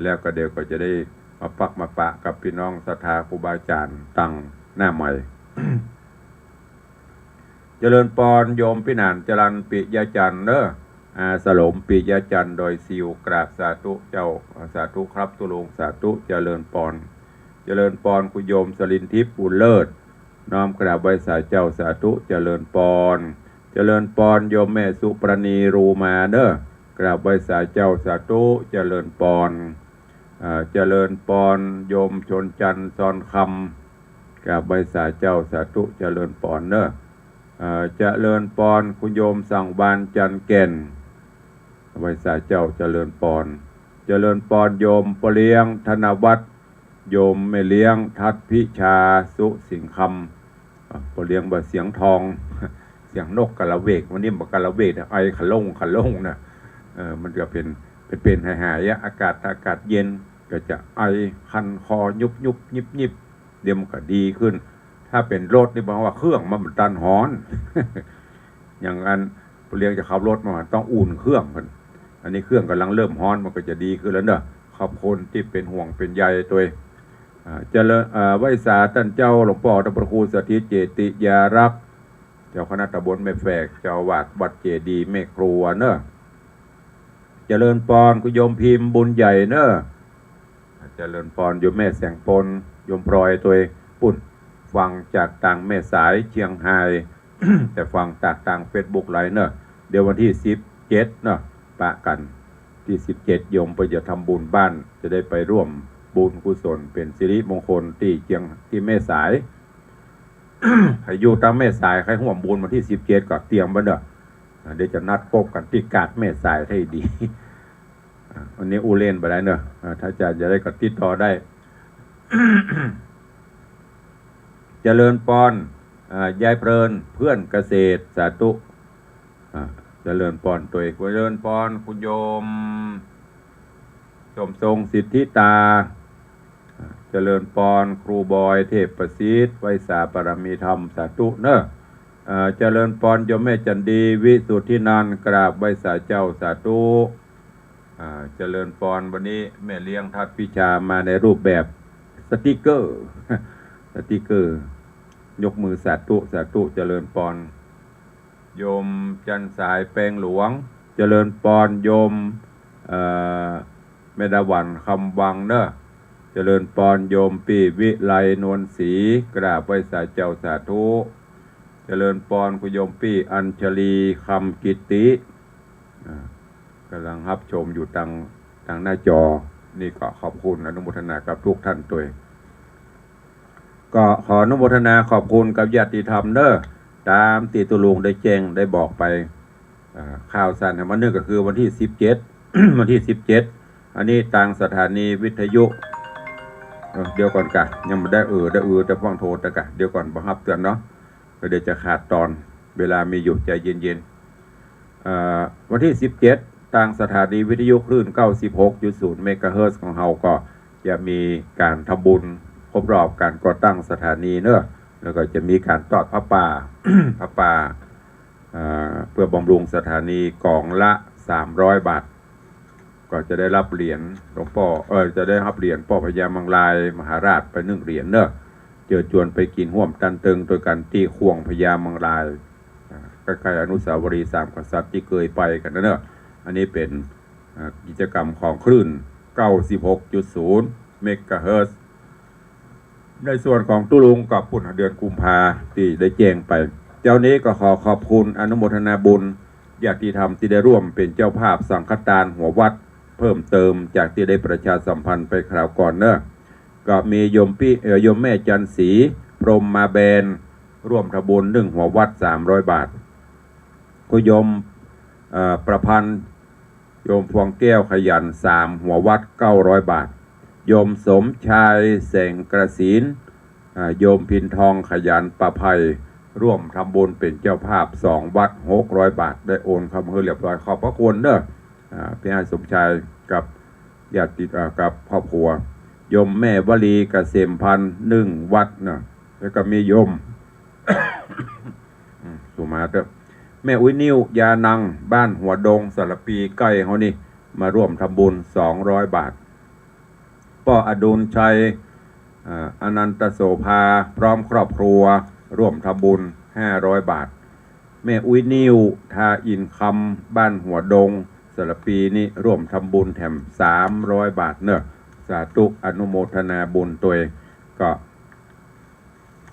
แล้วก็เดี๋ยวก็จะได้มาปักมาปะกับปี้น้องศรัทธาครูบาอาจ๋ารย์ตังหน้าไมค์ เจริญปอนโยมปี้หนานจรัญปิยะจันทร์เน่อ อาสลมปิยะจันทร์ดอยซิว กราบสาธุเจ้า สาธุครับตุ๊ลุง สาธุ เจริญปอน เจริญปอนคุณโยมสลินทิพย์ บุญเลิศ น้อมกราบไหว้สาเจ้า สาธุ เจริญปอน เจริญปอนโยมแม่สุปราณี รูมาเน่อ กราบไหว้สาเจ้า สาธุ เจริญปอน อ่า เจริญปอนโยมชนจันทร์ ซอนคำ กราบไหว้สาเจ้า สาธุ เจริญปอนเน่อ อ่า เจริญปอนคุณโยมสังวาลย์ จันทร์แก่น ไหว้สาเจ้า เจริญปอน เจริญปอนโยมป้อเลี้ยง ธนวัฒน์ โยมแม่เลี้ยง ทัศน์พิชา สุสิงห์คำ อ่ะ ป้อเลี้ยงว่าเสียงทอง เสียงนกกาละเวก วันนี้บ่กาละเวกนะ ไอขะล่งขะล่งนะ เออ มันก็เป๋น เป๋น เป๋นหายๆ อะ อากาศ อากาศเย็นก็จะไอคันคอยุบๆ ยิบๆ เดี๋ยวมันก็ดีขึ้น ถ้าเป๋นรถนี่บอกว่าเครื่องมันบ่ตันฮ้อน อย่างอันป้อเลี้ยงจะขับรถมาต้องอุ่นเครื่องก่อน อันนี้เครื่องก่ำลังเริ่มฮ้อน มันก็จะดีขึ้นแล้วเน่อ ขอบคุณตี้เป๋นห่วงเป๋นใยตวย อ่า เจริญ อ่า ไหว้สาต้านเจ้าหลวงป้อต้านพระครูสถิตเจติยารักษ์ เจ้าคณะตำบลแม่แฝก เจ้าอาวาสวัดเจดีย์แม่ครัวเน่อ เจริญปอนคุณโยมพิมพ์ บุญใหญ่เน่อ เจริญปอนโยมแม่แสงปน โยมพลอยตวย ปุ้น ฟังจากตางแม่สาย เชียงฮาย แต่ฟังจากตางเฟซบุ๊กไลฟ์เน่อ เดี๋ยววันตี้สิบเจ็ดเน่อ ปะกั๋น ตี้สิบเจ็ดโยมเปิ้นจะทำบุญบ้าน จะได้ไปร่วมบุญกุศลเป๋นสิริมงคลตี้เชียง ตี้แม่สาย ใผอยู่ตางแม่สาย ใค่ร่วมบุญวันตี้สิบเจ็ดก็เตรียมไว้เน่อ อ่า เดี๋ยวจะนัดพบกั๋นตี้กาดแม่สายให้ดี วันนี้อู้เล่นบ่ได้เนอะ อ่า ถ้าจะ จะได้ก็ติดต่อได้ เจริญปอน อ่า ยายเพลิน เพื่อนเกษตร สาธุ อ่า เจริญปอนตวย เจริญปอนคุณโยม สมทรงสิทธิตา อ่า เจริญปอนครูบอย เทพประสิทธิ์ ไหว้สาบารมีธรรม สาธุเนอะ อ่า เจริญปอนโยมแม่จันดี วิสุทธินันท์ กราบไหว้สาเจ้า สาธุ อ่า เจริญปอน วันนี้แม่เลี้ยงทัดวิชามาในรูปแบบสติกเกอร์ สติกเกอร์ ยกมือสาธุ สาธุ เจริญปอน โยมจันสายแปงหลวง เจริญปอนโยม เอ่อ แม่ดาหวันคำวังเนอะ เจริญปอนโยมปี้วิไลนวลศรี กราบไหว้สาเจ้า สาธุ เจริญปอนคุณโยมปี้อัญชลีคำกิติ อ่า กำลังฮับชมอยู่ตาง ตางหน้าจอ นี่ก็ขอบคุณอนุโมทนากับทุกท่านตวย ก็ขออนุโมทนาขอบคุณกับญาติธรรมเนอะ ต๋ามตี้ตุ๊ลุงได้แจ้งได้บอกไป อ่า ข่าวสารแห่งวันนี้ก็คือวันตี้สิบเจ็ด วันตี้สิบเจ็ด อันนี้ตางสถานีวิทยุ เอ่อ เดี๋ยวก่อนกะ ยังบ่ได้ เออ ได้ เออ แต่ฟังโทรแต่กะ เดี๋ยวก่อน บ่ฮับเตือนเนาะ ก็เดี๋ยวจะขาดตอน เวลามีอยู่ ใจเย็นๆ เอ่อ วันตี้สิบเจ็ด ตางสถานีวิทยุคลื่น เก้าสิบหกจุดศูนย์ เมกะเฮิรตซ์ของเฮาก็จะมีก๋านทำบุญครบรอบก๋านก่อตั้งสถานีเนอะ แล้วก็จะมีก๋านตอดผ้าป่า ผ้าป่า เอ่อ เพื่อบำรุงสถานีก๋องละ สามร้อยบาท ก็จะได้ฮับเหรียญหลวงป้อ เอ่อ จะได้ฮับเหรียญป้อพญามังรายมหาราชไปนึ่งเหรียญเนอะ เจิญจวนไปกิ๋นฮ่วมตันเติงตวยกั๋นตี้ข่วงพญามังราย อ่า ใก้ๆ อนุสาวรีย์สามกษัตริย์ตี้เกยไปกั๋นนะเนอะ อันนี้เป๋น อ่า กิจกรรมของคลื่น เก้าสิบหกจุดศูนย์ เมกะเฮิรตซ์ ในส่วนของตุ๊ลุงก็ปู๊นเดือนกุมภาตี้ได้แจ้งไป เจ้านี้ก็ขอขอบคุณอนุโมทนาบุญญาติธรรมตี้ได้ร่วมเป๋นเจ้าภาพสังฆตานหัววัดเพิ่มเติมจากตี้ได้ประชาสัมพันธ์ไปคราวก่อนเนอะ ก็มีโยมปี้ เอ่อ โยมแม่จันทร์ศรี พรหมมาแบน ร่วมทำบุญนึ่งหัววัด สามร้อยบาท คุณโยม เอ่อ ประพันธ์ โยมพวงแก้วขยัน สามหัววัด เก้าร้อยบาท โยมสมชายแสงกระสิน อ่า โยมพินทองขยันประไพ ร่วมทำบุญเป๋นเจ้าภาพ สองวัด หกร้อยบาท ได้โอนเข้ามาหื้อเรียบร้อย ขอบพระคุณเนอะ อ่า พี่อ้ายสมชายกับญาติ อ่า กับครอบครัว โยมแม่วลีเกษมพันธ์ นึ่งวัดเนอะ แล้วก็มีโยม อืม สุมาเตอร์ แม่อุ๊ยนิ่ว ยานัง บ้านหัวดง สารภี ใก้เฮานี่ มาร่วมทำบุญ สองร้อยบาท ป้ออดุลชัย อ่า อนันตโสภา พร้อมครอบครัว ร่วมทำบุญ ห้าร้อยบาท แม่อุ๊ยนิ่ว ทาอินคำ บ้านหัวดง สารภีนี่ ร่วมทำบุญแถม สามร้อยบาทเนอะ สาธุ อนุโมทนาบุญตวย ก็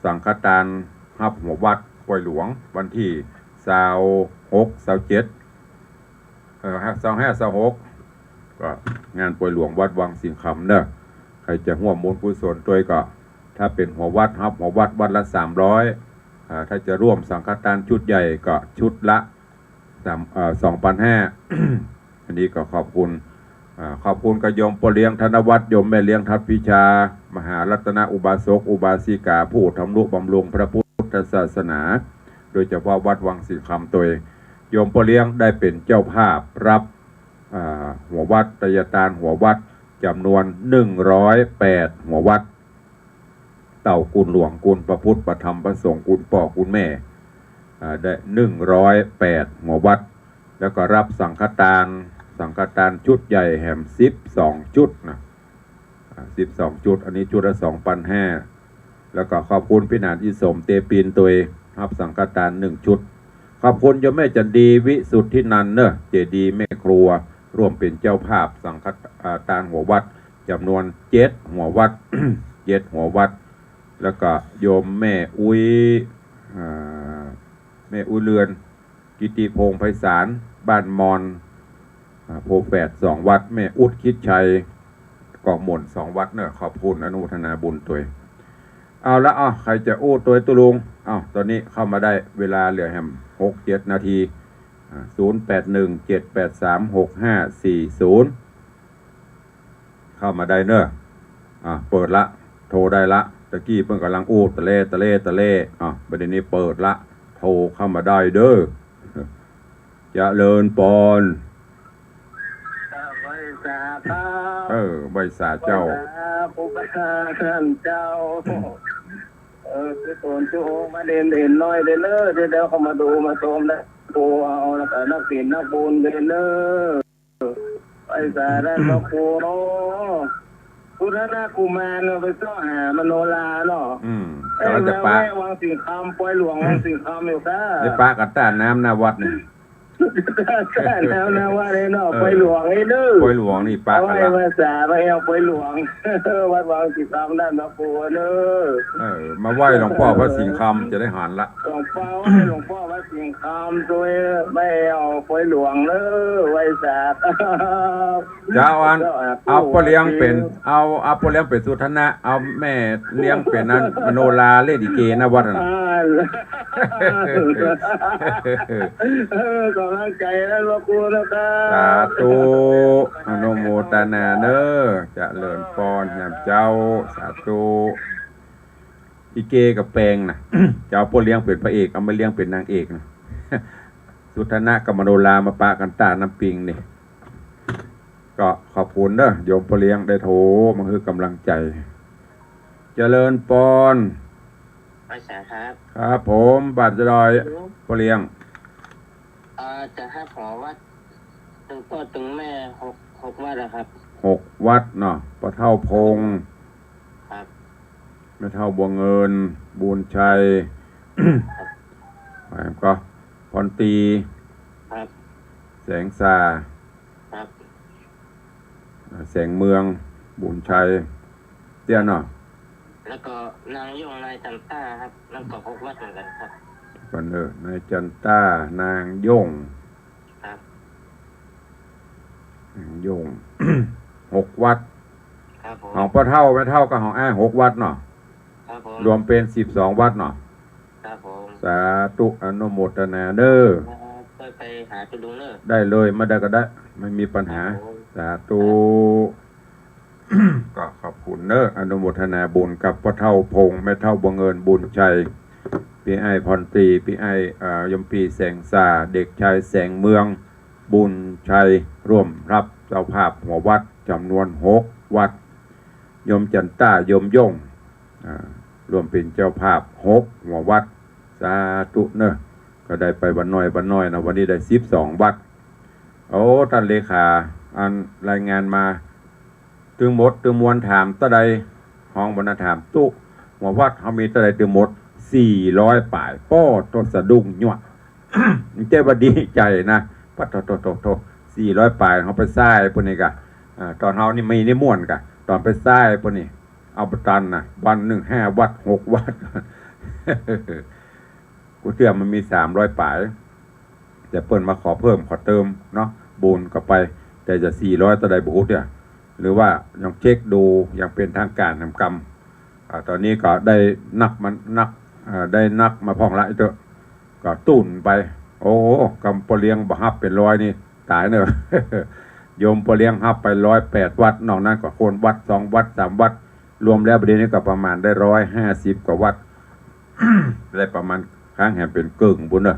สังฆตานฮับหัววัดป่วยหลวง วันตี้ซาวหก ซาวเจ็ด เอ่อ ซาวห้า ซาวหก ก็งานป่วยหลวงวัดวังสิงห์คำเนอะ ใผจะฮ่วมบุญกุศลตวยก็ ถ้าเป๋นหัววัดฮับหัววัดวัดละ สามร้อย อ่า ถ้าจะร่วมสังฆตานชุดใหญ่ก็ชุดละ สาม เอ่อ สองปันห้า อันนี้ก็ขอบคุณ อ่า ขอบคุณกับโยมป้อเลี้ยงธนวัฒน์ โยมแม่เลี้ยงทัพพิชา มหารัตนอุบาสกอุบาสิกา ผู้ทำนุบำรุงพระพุทธศาสนา โดยเฉพาะวัดวังสิงห์คำตวย โยมป้อเลี้ยงได้เป๋นเจ้าภาพฮับ อ่า หัววัด ไตยตานหัววัด จ๋ำนวน หนึ่งร้อยแปด หัววัด เต้าคุณหลวง คุณพระพุทธ พระธรรม พระสงฆ์ คุณป้อ คุณแม่ อ่า ได้ หนึ่งร้อยแปด หัววัด แล้วก็ฮับสังฆตาน สังฆตานชุดใหญ่แหม สิบสอง ชุดนะ อ่า สิบสอง ชุด อันนี้ชุดละ สองปันห้า แล้วก็ขอบคุณปี้หนานอิสม เตปินตวย ฮับสังฆตาน หนึ่งชุด ขอบคุณโยมแม่จันดี วิสุทธินันท์เนอะ เจดีย์แม่ครัว ร่วมเป๋นเจ้าภาพสังฆ อ่า ตานหัววัด จ๋ำนวน เจ็ด หัววัด เจ็ด หัววัด แล้วก็โยมแม่อุ๊ย อ่า แม่อุ๊ยเรือน กิติพงษ์ไพศาล บ้านมอน อ่า โพธิ์แฝด สองวัด แม่อุ๊ด คิดชัย เกาะหม่น สองวัดเนอะ ขอบคุณอนุโมทนาบุญตวย เอาละ เอา ใผจะอู้ตวยตุ๊ลุง เอา ต๋อนนี้เข้ามาได้ เวลาเหลือแหม หกเจ็ดนาที อ่า ศูนย์แปดหนึ่ง เจ็ดแปดสาม หกห้าสี่ศูนย์ เข้ามาได้เน่อ อ่ะ เปิดละ โทรได้ละ ตะกี้เปิ้นก่ำลังอู้ตะเลตะเลตะเล อ่ะ บัดนี้เปิดละ โทรเข้ามาได้เน่อ เจริญปอน ไหว้สาครับ เออ ไหว้สาเจ้า ไหว้สาครูบาอาจารย์เจ้า เออ คือตนจุมาเด่นเด่นน้อยเด่นเน่อ เดี๋ยวเดี๋ยวเข้ามาดูมาชมนะ ครูเอาแล้วก็นักศิลป์นักบุญเด่นเน่อ ไหว้สาท่านพระครูเนาะ พุทธนากุมารเนาะ ไปเซาะหามโนราเนาะ อืม เอ้ย กำลังจะปะ แวะวังสิงห์คำ ปอยหลวงวังสิงห์คำอยู่ก้า ได้ปะกั๋นต้าน้ำหน้าวัดนี่ น้ำหน้าวัดนี่เนาะ เออ ปอยหลวงนี่เน่อ ปอยหลวงนี่ปะกั๋นละ ไหว้สาไปเอาปอยหลวง วัดวังสิงห์คำด้านพระครูเน่อ เออ มาไหว้หลวงป้อพระสิงห์คำจะได้หันละ หลวงป้อ ไหว้หลวงป้อพระสิงห์คำตวย ไม่เอาปอยหลวงเน่อ ไหว้สาครับ เจ้าอัน เจ้าอา เอาป้อเลี้ยงเป๋น เอา เอาป้อเลี้ยงเป๋นสุทัณณะ เอาแม่เลี้ยงเป๋นอันมโนราเล่นลิเกหน้าวัดนั่น อ่า เออ กำลังใจ๋นะหลวงปู่นะครับ สาธุ อนุโมทนาเน่อ เจริญปอน โยมเจ้า สาธุ ลิเกกับแปลงน่ะ จะเอาป้อเลี้ยงเป๋นพระเอก เอาแม่เลี้ยงเป๋นนางเอกน่ะ สุทัณณะกับมโนรามาปะกั๋นต้าน้ำปิงนี่ ก็ขอบคุณเน่อ โยมป้อเลี้ยงได้โทรมาหื้อกำลังใจ๋ เจริญปอน ไหว้สาครับ ครับผม บาทจะดอย ครับ ป้อเลี้ยง อ่า จะหับหอวัด ตึงป้อตึงแม่หก หกวัดอะครับ หกวัดเนาะ ป้อเฒ่าพงษ์ ครับ แม่เฒ่าบัวเงิน บุญชัย ครับ แล้วก็พรตรี ครับ แสงสา ครับ อ่า แสงเมือง บุญชัย เตี้ยเนาะ แล้วก็นางย่งนายจันต้าครับ นั่นก็หกวัดเหมือนกันครับ ก่อนเน่อ นายจันต้า นางย่ง ครับ นางย่ง หกวัด ครับผม ของป้อเฒ่าแม่เฒ่ากับของอ้ายหกวัดเนาะ ครับผม รวมเป๋นสิบสองวัดเนาะ ครับผม สาธุ อนุโมทนาเน่อ ครับ ค่อยไปหาตุลุงเน่อ ได้เลย ไม่ได้ก็ได้ ไม่มีปัญหา ครับผม สาธุ ก็ขอบคุณเน่อ อนุโมทนาบุญกับป้อเฒ่าพงษ์ แม่เฒ่าบัวเงิน บุญชัย ปี้อ้ายพรตรี ปี้อ้าย เอ่อ โยมปี้แสงสา เด็กชายแสงเมือง บุญชัย ร่วมฮับเจ้าภาพหอวัดจ๋ำนวนหกวัด โยมจันต้า โยมย่ง อ่า ร่วมเป๋นเจ้าภาพหกหอวัด สาธุเน่อ ก็ได้ไปวันน้อยวันน้อยนะ วันนี้ได้สิบสองวัด โอ้ ต้านเลขา อันรายงานมา ตึงหมดตึงมวลถามเต้าใด ฮ้องบรรณาถามตุ๊ หอวัดเฮามีเต้าใดตึงหมด สี่ร้อยป๋าย ป้อโตสะดุ้งยั่ว เจ้าว่าดีใจ๋นะ ปะโถ โถ โถ โถ สี่ร้อยป๋าย เฮาไปซ้ายปู้นนี่กะ อ่า ต๋อนเฮานี่มีนี่ม่วนกะ ต๋อนไปซ้ายปู้นนี่ เอาบ่ตันนะ วันนึ่งห้าวัดหกวัด กู้เตื้อมันมีสามร้อยป๋าย แต่เปิ้นมาขอเพิ่มขอเติมเนาะ บุญก็ไป แต่จะสี่ร้อยเต้าใดบ่ฮู้เตื้อ หรือว่ายังเช็คดูอย่างเป๋นทางก๋านแหมกำ อ่า ต๋อนนี้ก็ได้นักมา นัก อ่า ได้นักมาพ่องละไอ้เต๊อะ ก็ตู้นไป โอ้ กำป้อเลี้ยงบ่ฮับเป๋นร้อยนี่ ต๋ายเน่อ โยมป้อเลี้ยงฮับไปร้อยแปดวัด นอกนั้นก็คนวัดสองวัดสามวัด รวมแล้วบัดนี้ก็ประมาณได้ร้อยห้าสิบกว่าวัด ได้ประมาณครั้งแหมเป๋นเกิ่งปู้นเน่อ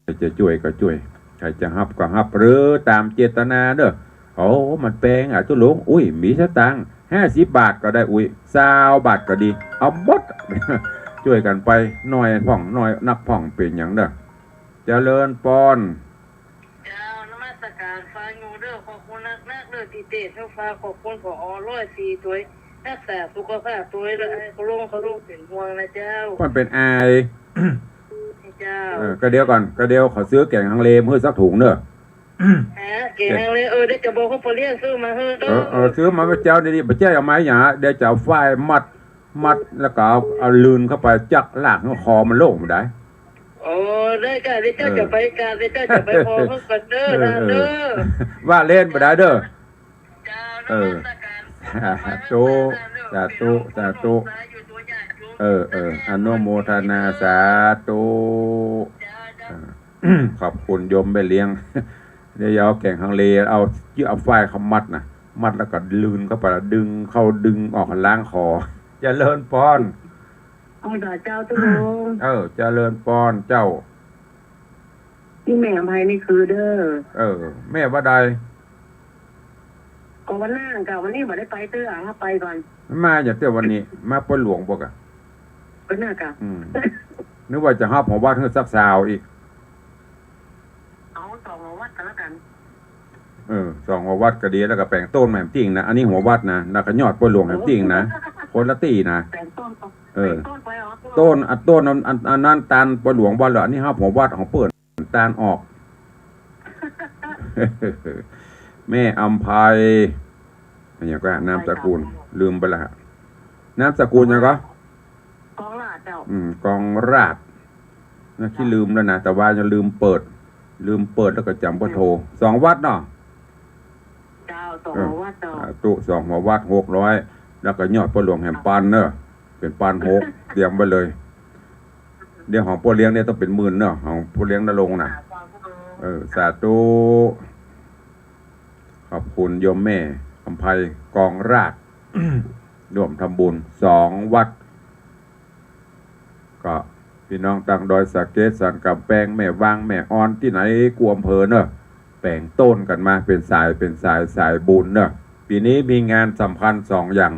ใผจะจ้วยก็จ้วย ใผจะฮับก็ฮับ หรือต๋ามเจตนาเน่อ โอ้ มันแปงอะตุ๊ลุง อุ้ย มีสตางค์ ห้าสิบบาทก็ได้ อุ้ย ซาวบาทก็ดี เอาหมด จ้วยกั๋นไป น้อยพ่อง น้อยนักพ่อง เป๋นหยังเน่อ เจริญปอน เจ้า นมัสก๋าน ฟังอยู่เน่อ ขอบคุณนักๆ เน่อ ตี้เตศน์หื้อฟัง ขอบคุณ ผอ ร้อยสี่ ตวย ฮักษาสุขภาพตวยเน่อ ไอ้เขาลง เขาลงเป๋นห่วงนะเจ้า มันเป๋นอาย เจ้า เออ ก็เดี๋ยวก่อน ก็เดี๋ยวขอซื้อแก๋งฮังเลมาหื้อสักถุงเน่อ ฮะ แก๋งฮังเล เออ เดี๋ยวจะบอกหื้อป้อเลี้ยงซื้อมาหื้อเน่อ เออ เออ ซื้อมาไว้เจ้า เดี๋ยวนี้ บ่ใจ้เอามาหยัง เดี๋ยวจะเอาฝ้ายมัด มัด แล้วก็เอา เอาลืนเข้าไป จักลากหื้อคอมันโล่งบ่ได้ โอ้ ได้ก้า เดี๋ยวเจ้า เออ จะไปก้า เดี๋ยวเจ้าจะไปพอหื้อก่อนเน่อ เออ นะ เออ เน่อ ว่าเล่นบ่ได้เน่อ เจ้า เออ นมัสก๋าน สาธุ สาธุ สาธุ เออ เออ อนุโมทนา สาธุ เจ้า เจ้า เออ ขอบคุณโยมแม่เลี้ยง เดี๋ยวเอาแก๋งฮังเล เอา เอาฝ้ายเข้ามัดนะ มัดแล้วก็ลืนเข้าไป ดึงเข้าดึงออก ล้างคอ เจริญปอน เอาเจ้า เจ้า เจ้า เออ เจริญปอนเจ้า นี่แม่อำไพนี่คือเด้อ เออ แม่ว่าใด ก็วันหน้าเจ้า วันนี้บ่ได้ไปเตื้อ เอาไปก่อน มาอย่าเตื้อวันนี้ มาปอยหลวงบ่กะ ก็น่ากะ อืม นึกว่าจะฮับหอวัดหื้อสักซาวอีก เอาสองหอวัดก็แล้วกัน เออ สองหอวัดก็ดี แล้วก็แป๋งโต้นมาแหมตี้นะ อันนี้หอวัดนะ แล้วก็ยอดปอยหลวงแหมตี้นะ คนละตี้นะ แป๋งโต้นไป เออ แป๋งโต้นไป อ๋อ โต้น อ่ะ โต้นอัน อัน อันนั้นตานปอยหลวงบ่าเหรอ อันนี้ฮับหอวัดของเปิ้นตานออก แม่อำไพ อะหยังก็ นามสกุล ลืมไปละ นามสกุลหยังก็ กองราชเจ้า อืม กองราช นะ ขี้ลืมแล้วนะ แต่ว่ายังลืมเปิด ลืมเปิดแล้วก็จ๋ำบ่โท สองวัดเนาะ เจ้า สองหอวัดเจ้า เออ สาธุ สองหอวัด หกร้อย แล้วก็ยอดปอยหลวงแหมปันเนอะ เป๋นปันหก เตรียมไว้เลย เดี๋ยวของป้อเลี้ยงเนี่ยต้องเป๋นหมื่นเนอะ ของป้อเลี้ยงนรงค์น่ะ เออ สาธุ ขอบคุณโยมแม่อำไพ กองราช ร่วมทำบุญสองวัด ก็พี่น้องตางดอยสะเก็ด สันก๋ำแปง แม่วาง แม่ออน ตี้ไหนกู้อำเภอเนอะ แป๋งโต้นกั๋นมาเป๋นสาย เป๋นสาย สายบุญเนอะ ปี๋นี้มีงานสำคัญสองอย่าง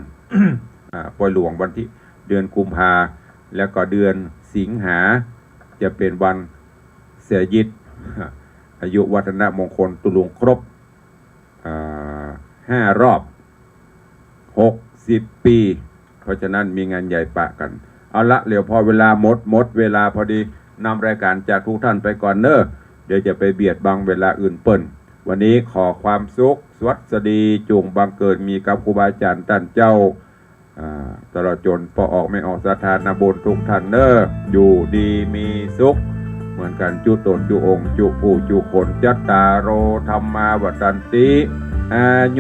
อ่า ปอยหลวงวันตี้ เดือนกุมภา แล้วก็เดือนสิงหา จะเป๋นวันเสียยิด อายุวัฒนมงคลตุลุงครบ อ่า ห้ารอบ หกสิบปี๋ เพราะฉะนั้นมีงานใหญ่ปะกั๋น เอาละ เหลือพอเวลาหมด หมดเวลาพอดี นำรายก๋านจากทุกท่านไปก่อนเนอะ เดี๋ยวจะไปเบียดบังเวลาอื่นเปิ้น วันนี้ขอความสุข สวัสดี จุ่งบังเกิดมีกับครูบาอาจ๋ารย์ต้านเจ้า อ่า ตลอดจ๋นป้อออกแม่ออกศรัทธานาบุญทุกท่านเนอะ อยู่ดีมีสุข เหมือนกั๋นจุ๊ต๋นจุ๊องค์จุ๊ผู้จุ๊คน จัตตาโร ธัมมา วัฑฒันติ อายุ